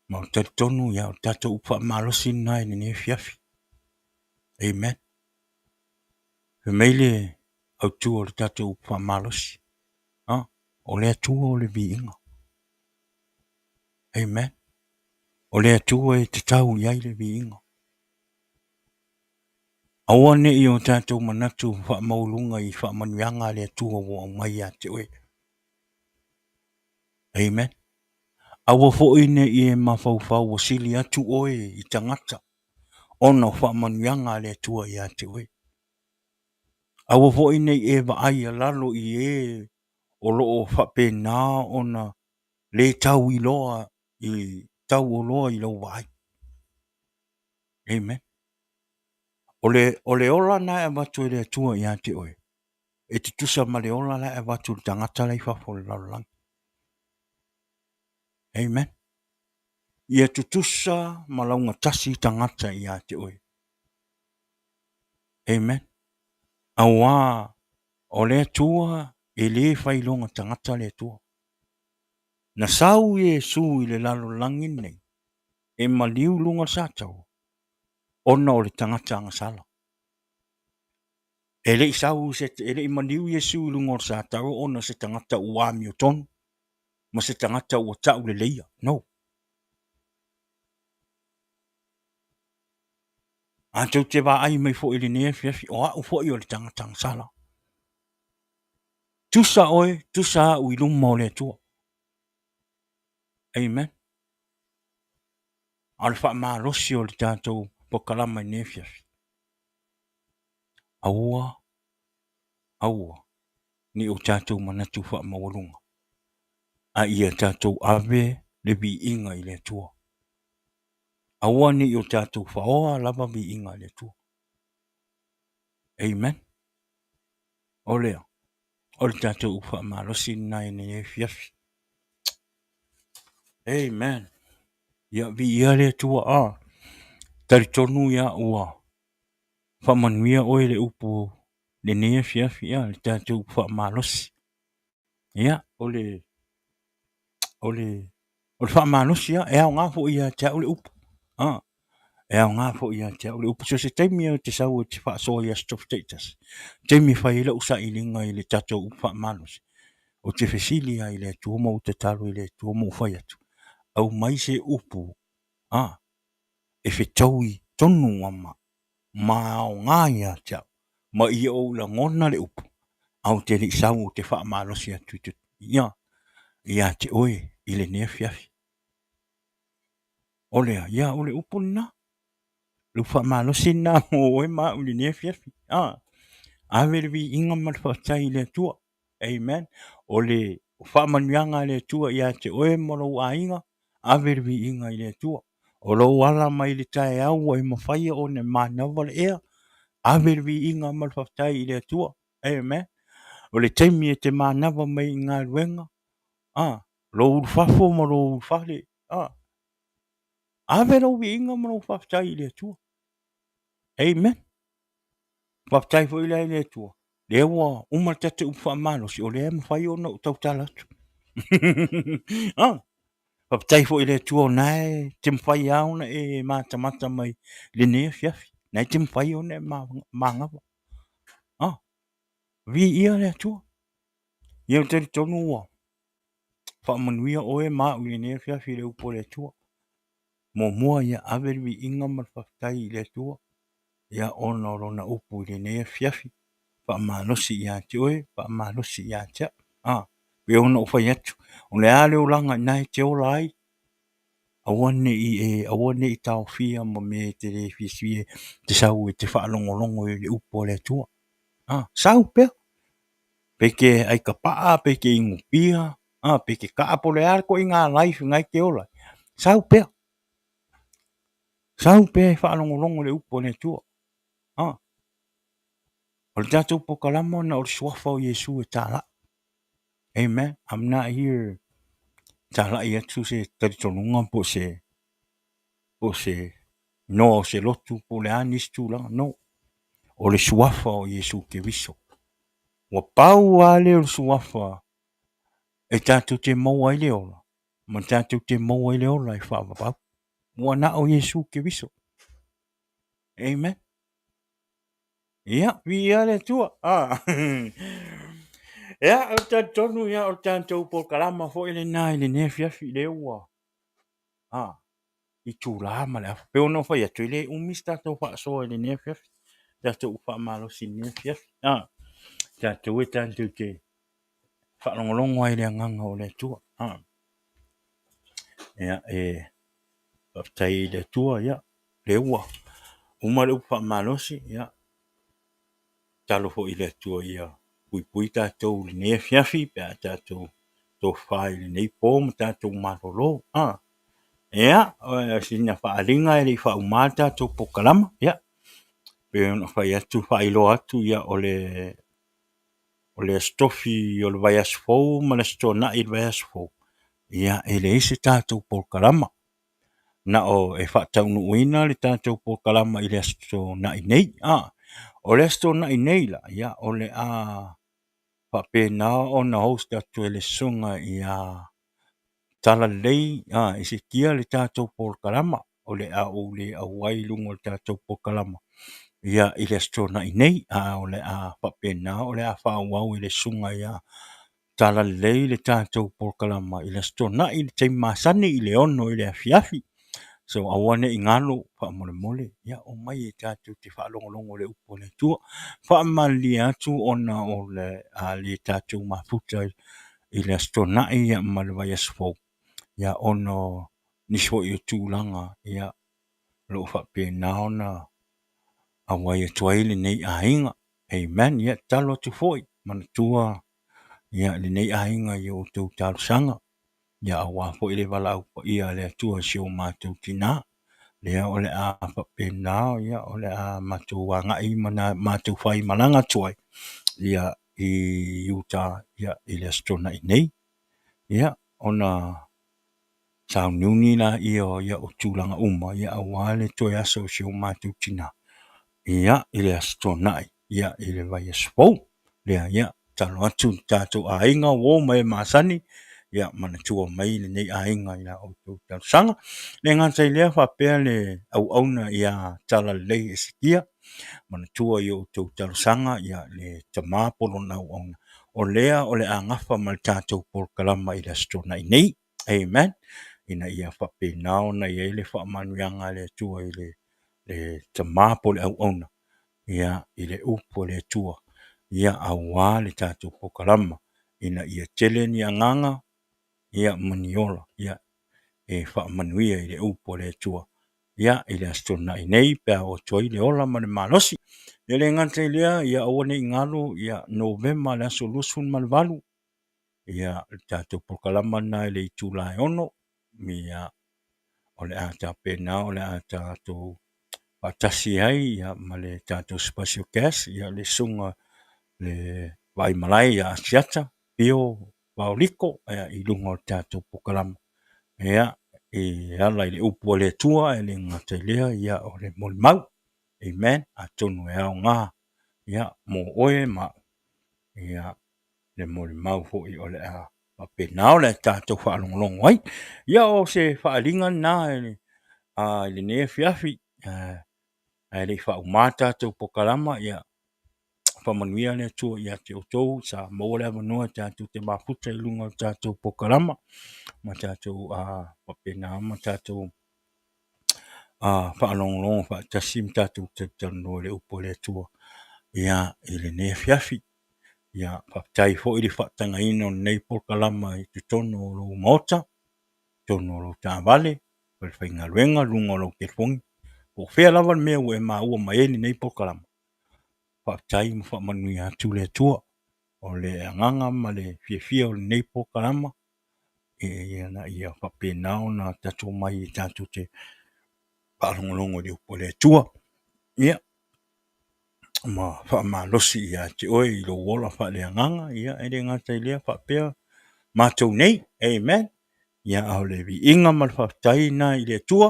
Speaker 2: Ma ou te talitonu ia, o le tatou upu faamalosi lena i lenei afiafi. Amen. Fai mai le autu o le tatou upu faamalosi. Ah, o le Atua o le viiga. Amen. O le Atua e tatau i ai le viiga. Aua ne i o tatou manatu faamaualuga i faamanuiaga a le Atua ua aumai ia te oe. Amen. Aua foi ne i e mafaufau ua sili atu oe i tagata ona o faamanuiaga a le Atua ia te oe. Aua foi ne i e vaai alalo i e o lo o faapena ona le tau iloa i tau oloa i lou vaai. Amen. O le, o le ola na e avatu e le Atua ia te oe, e tutusa ma le ola la e avatu i le tagata la i fafo o le lalolagi. Amen. Ia tutusa ma laugatasi tagata ia te oe. Amen. Auā o le Atua e lē failoga tagata le Atua. Na sau Iesu i le lalolagi lenei e maliu luga o le sataua ona o le tagata agasala. E le i sau se, e le i maliu Iesu i luga o le sataua ona o se tagata ua amiotonu ma se tagata ua tauleleia. No. A tou te vaai mai foi i lenei afiafi, o au foi o le tagata agasala. Tusa oe, tusa au i luma o le Atua. Amen. A o le faamalosi o le tatou polokalama i lenei afiafi, aua, aua ne i o tatou manatu faamaualuga, a ia tatou ave le viiga i le Atua. Aua ne i o tatou faoa lava viiga i le Atua. Amen. O lea, o le tatou upu faamalosi lena i lenei afiafi. Amen. Ia viia le Atua. A, talitonu ia ua faamanuia oe i le upu lenei afiafi, ia, le tatou upu faamalosi. Ia, o le, o le, o le faamalosi lava, e aoga foi ia te au le upu. A, e aoga foi ia te au le upu. So o se taimi ou te sau ou te faasoa i aso Tofi taitasi, taimi e fai ai lau sailiga i le tatou upu faamalosi, ou te fesili lava i le Atua ma ou tatalo i le Atua ma ou fai atu, aumai se upu, a, e fetaui tonu lava ma aoga ia te au, ma ia ou lagona le upu, ae ou te le i sau ou te faamalosi atu i te, ia, ia te oe i lenei afiafi. O lea, ia, o le upu lena. Le upu faamalosi lena mo oe ma au i lenei afiafi. A, ave le viiga ma le faafetai i le Atua. Amen. O le faamanuiaga a le Atua ia te oe ma lou aiga, ave le viiga i le Atua. O lou ala mai le taeao ua e mafaia ona e manava le ea, ave le viiga ma le faafetai i le Atua. Amen. O le taimi e te manava mai i galuega, a, lou ulufafo ma lou ulufale, a, ave lou viiga ma lou faafetai i le Atua. Amen. Faafetai foi la i le Atua, lea ua uma le tatou upu faamalosi, o lea e mafai ona ou tautala atu. Ah, faafetai foi i le Atua o na e te mafai lava ona e matamata mai lenei afiafi, na e te mafai ona e manava. Ah, viia le Atua. Ia ou te talitonu ua faamanuia oe ma au i lenei afiafi i le upu a le Atua. Muamua ia ave le viiga ma le faafetai i le Atua, ia ona o lona upu i lenei afiafi, faamalosi ia te oe, faamalosi ia te au. A, pei ona ou fai atu, o le a le olaga i na e te ola ai, aua ne i e, aua ne i taofia ma mea e te le fiafia e te sau e te faalogologo i le upu a le Atua. A, sau pea, pe te aitapaa, pe te inupia, a, pe te kaa po o le a le ituaiga life na e te ola ai, sau pea. Sau pea e faalogologo i le upu a le Atua. A, o le tatou polokalama na o le suafa o Iesu e talai. Amen. I'm not here talai atu se talitonuga po o se po o se noa o se lotu po o le a nisi tulaga. No. O le suafa o Iesu Keriso. Ua pau lava lea o le suafa e tatou te maua ai le ola ma tatou te maua ai le ola e faavavau. Ua na o Iesu Keriso. Amen. Ia, viia le Atua. Ah. Ia, o le talitonu, ia, o le tatou polokalama foi lena i lenei afiafi, lea ua, ah, itula ma le afa. Pei ona ou fai atu, e le umi se tatou faasoa i lenei afiafi, tatou faamalosi i lenei afiafi. Ah, tatou e tatou te faalogologo ai i le agaga o le Atua. Ah. Ia, e faafetai i le Atua, ia, lea ua uma le upu faamalosi, ia, tatalo foi i le Atua ia puipui tatou i lenei afiafi pe a tatou tofa i lenei po ma tatou malolo. Ah. Ia, o sina faaaliga e le i faauma le tatou polokalama, ia, pei ona fai atu, faailoa atu, ia, o le o le Aso Tofi o le vaiaso fou ma le Aso Toonai i le vaiaso fou, ia e leai se tatou polokalama. Na o e faataunuuina le tatou polokalama i le Aso Toonai nei. A, o le Aso Toonai nei la, ia o le a faapena ona host atu e le Susuga ia Talalelei Esekia le tatou polokalama, o le a ou le auai i luga o le tatou polokalama ia i le Aso Toonai nei, a o le a faapena o le a faaauau e le Susuga ia Talalelei le tatou polokalama i le Aso Toonai i le taimi masani i le 6 i le afiafi. So aua ne i galo faamolemole, ia omai e tatou te faalogologo i le upu a le Atua. Faamalilie atu ona o le a le tatou mafuta i le Aso Toonai ma le vaiaso fou, ia ona o nisi foi o tulaga ia o lo o faapena ona auai atu ai lenei aiga. Amen. Ia tatalo atu foi, manatua ia lenei aiga i o outou talosaga, ia aua foi le valaau paia a le Atua i si o matou tina. Lea o le a faapena, ia o le a matou agai ma matou faimalaga atu ai ia i Utah ia i le Aso Toonai nei. Ia ona sauniuni laia o tulaga uma ia aua le toe aso o si o matou tina ia i le Aso Toonai ia i le vaiaso fou. Lea ia tatalo atu i le tatou aiga uo ma e masani ia manatua mai lenei aiga i la outou talosaga. E le gata i lea faapea le auauna ia Talalelei Esekia manatua i outou talosaga ia le tama po o lona auauna o lea o le a gafa ma le tatou polokalama i le Aso Toonai nei. Amen. Ina ia faapena ona i ai le faamanuiaga a le Atua i le tama po o le auauna ia i le upu a le Atua ia aua le tatou polokalama ina ia tele ni agaga ia ma ni ola ia e faamanuia i le upu a le Atua ia i le Aso Toonai nei pe a oo atu ai le ola ma le malosi. E le gata i lea, ia aua ne i galo ia Novema le aso 28, ia le tatou polokalama lena i le itula e 6, ia o le a tapena o le a tatou faatasi ai ia ma le tatou special guest ia le susuga le Vaaimalae ia Asiata Pio Vaoliko i luga o le tatou polokalama ia e ala i le upu a le Atua e le gata i lea ia o le molimau. Amen. Atonu e aoga Ia, mo oe ma au, ia, le molimau foi o le a faapena ona tatou faalogologo ai. Ia, o se faaaliga lena i lenei afiafi, ae le i faauma le tatou polokalama, ia faamanuia le Atua ia te outou sa maua le avanoa tatou te mafuta i luga o le tatou polokalama ma tatou faapena ma tatou faalogologo faatasi ma tatou talatalanoa i le upu a le Atua ia i lenei afiafi. Ia faafetai foi le faatagaina o lenei polokalama i totonu o lou maota, totonu o lou taavale, falefaigaluega, luga o lau telefoni, po o fea lava le mea ua e maua mai ai lenei polokalama. Faafetai ma faamanuia atu le Atua. O le agaga ma le fiafia o lenei polokalama, ina ia faapena ona tatou omai e tatou te faalogologo i le upu a le Atua. Ia, ma faamalosi ia te oe i lou ola faaleagaga, ia e le gata i lea faapea matou nei. Amen. Ia, a o le viiga ma le faafetai lena i le Atua.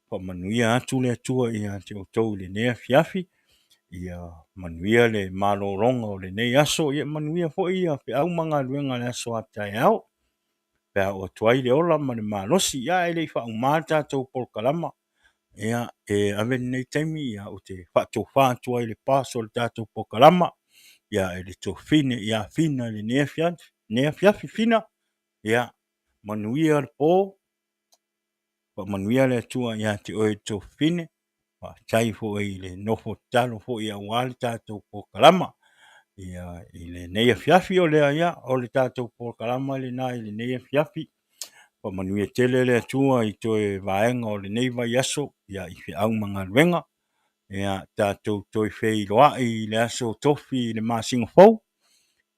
Speaker 2: Faamanuia atu le Atua ia te outou i lenei afiafi. Ia manuia le malologa o lenei aso. Ia manuia foi ia feau ma galuega i le aso a taeao, pe a oo atu ai le ola ma le malosi. Ia, ae le i faauma le tatou polokalama, ia, e ave lenei taimi ia ou te faatofa atu ai i le pastor o le tatou polokalama, ia, i le tuafafine ia Fina i lenei afiafi. Fina, ia, manuia le po, faamanuia le Atua ia te oe le tuafafine. Faafetai foi i le nofo tatalo foi aua le tatou polokalama ia i lenei afiafi. O lea, ia, o le tatou polokalama lena i lenei afiafi. Faamanuia tele le Atua i toe vaega o lenei vaiaso ia i feau ma galuega. Ia tatou toe feiloai i le aso Tofi i le masina fou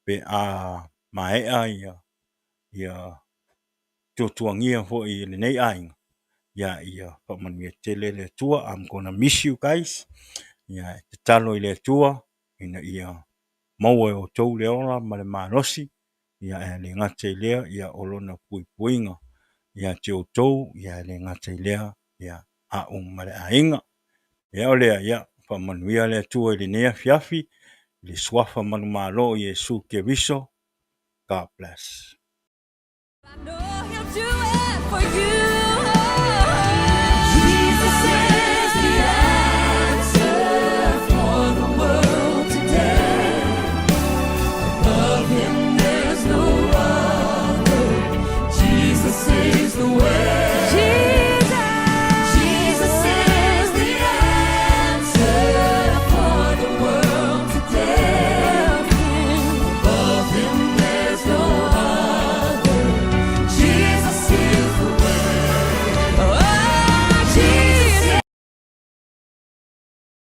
Speaker 2: pe a maea ia tuatuagia foi i lenei aiga. Ia, ia faamanuia tele le Atua. I'm gonna miss you guys. Ia, e tatalo i le Atua ina ia maua e outou le ola ma le malosi, ia, e le gata i lea, ia, o lona puipuiga ia te outou, ia, e le gata i lea, ia, au ma le aiga. Ia, o lea, ia, faamanuia le Atua i lenei afiafi, i le suafa manumalo o Iesu Keriso. God bless.
Speaker 3: I know he'll do it for you.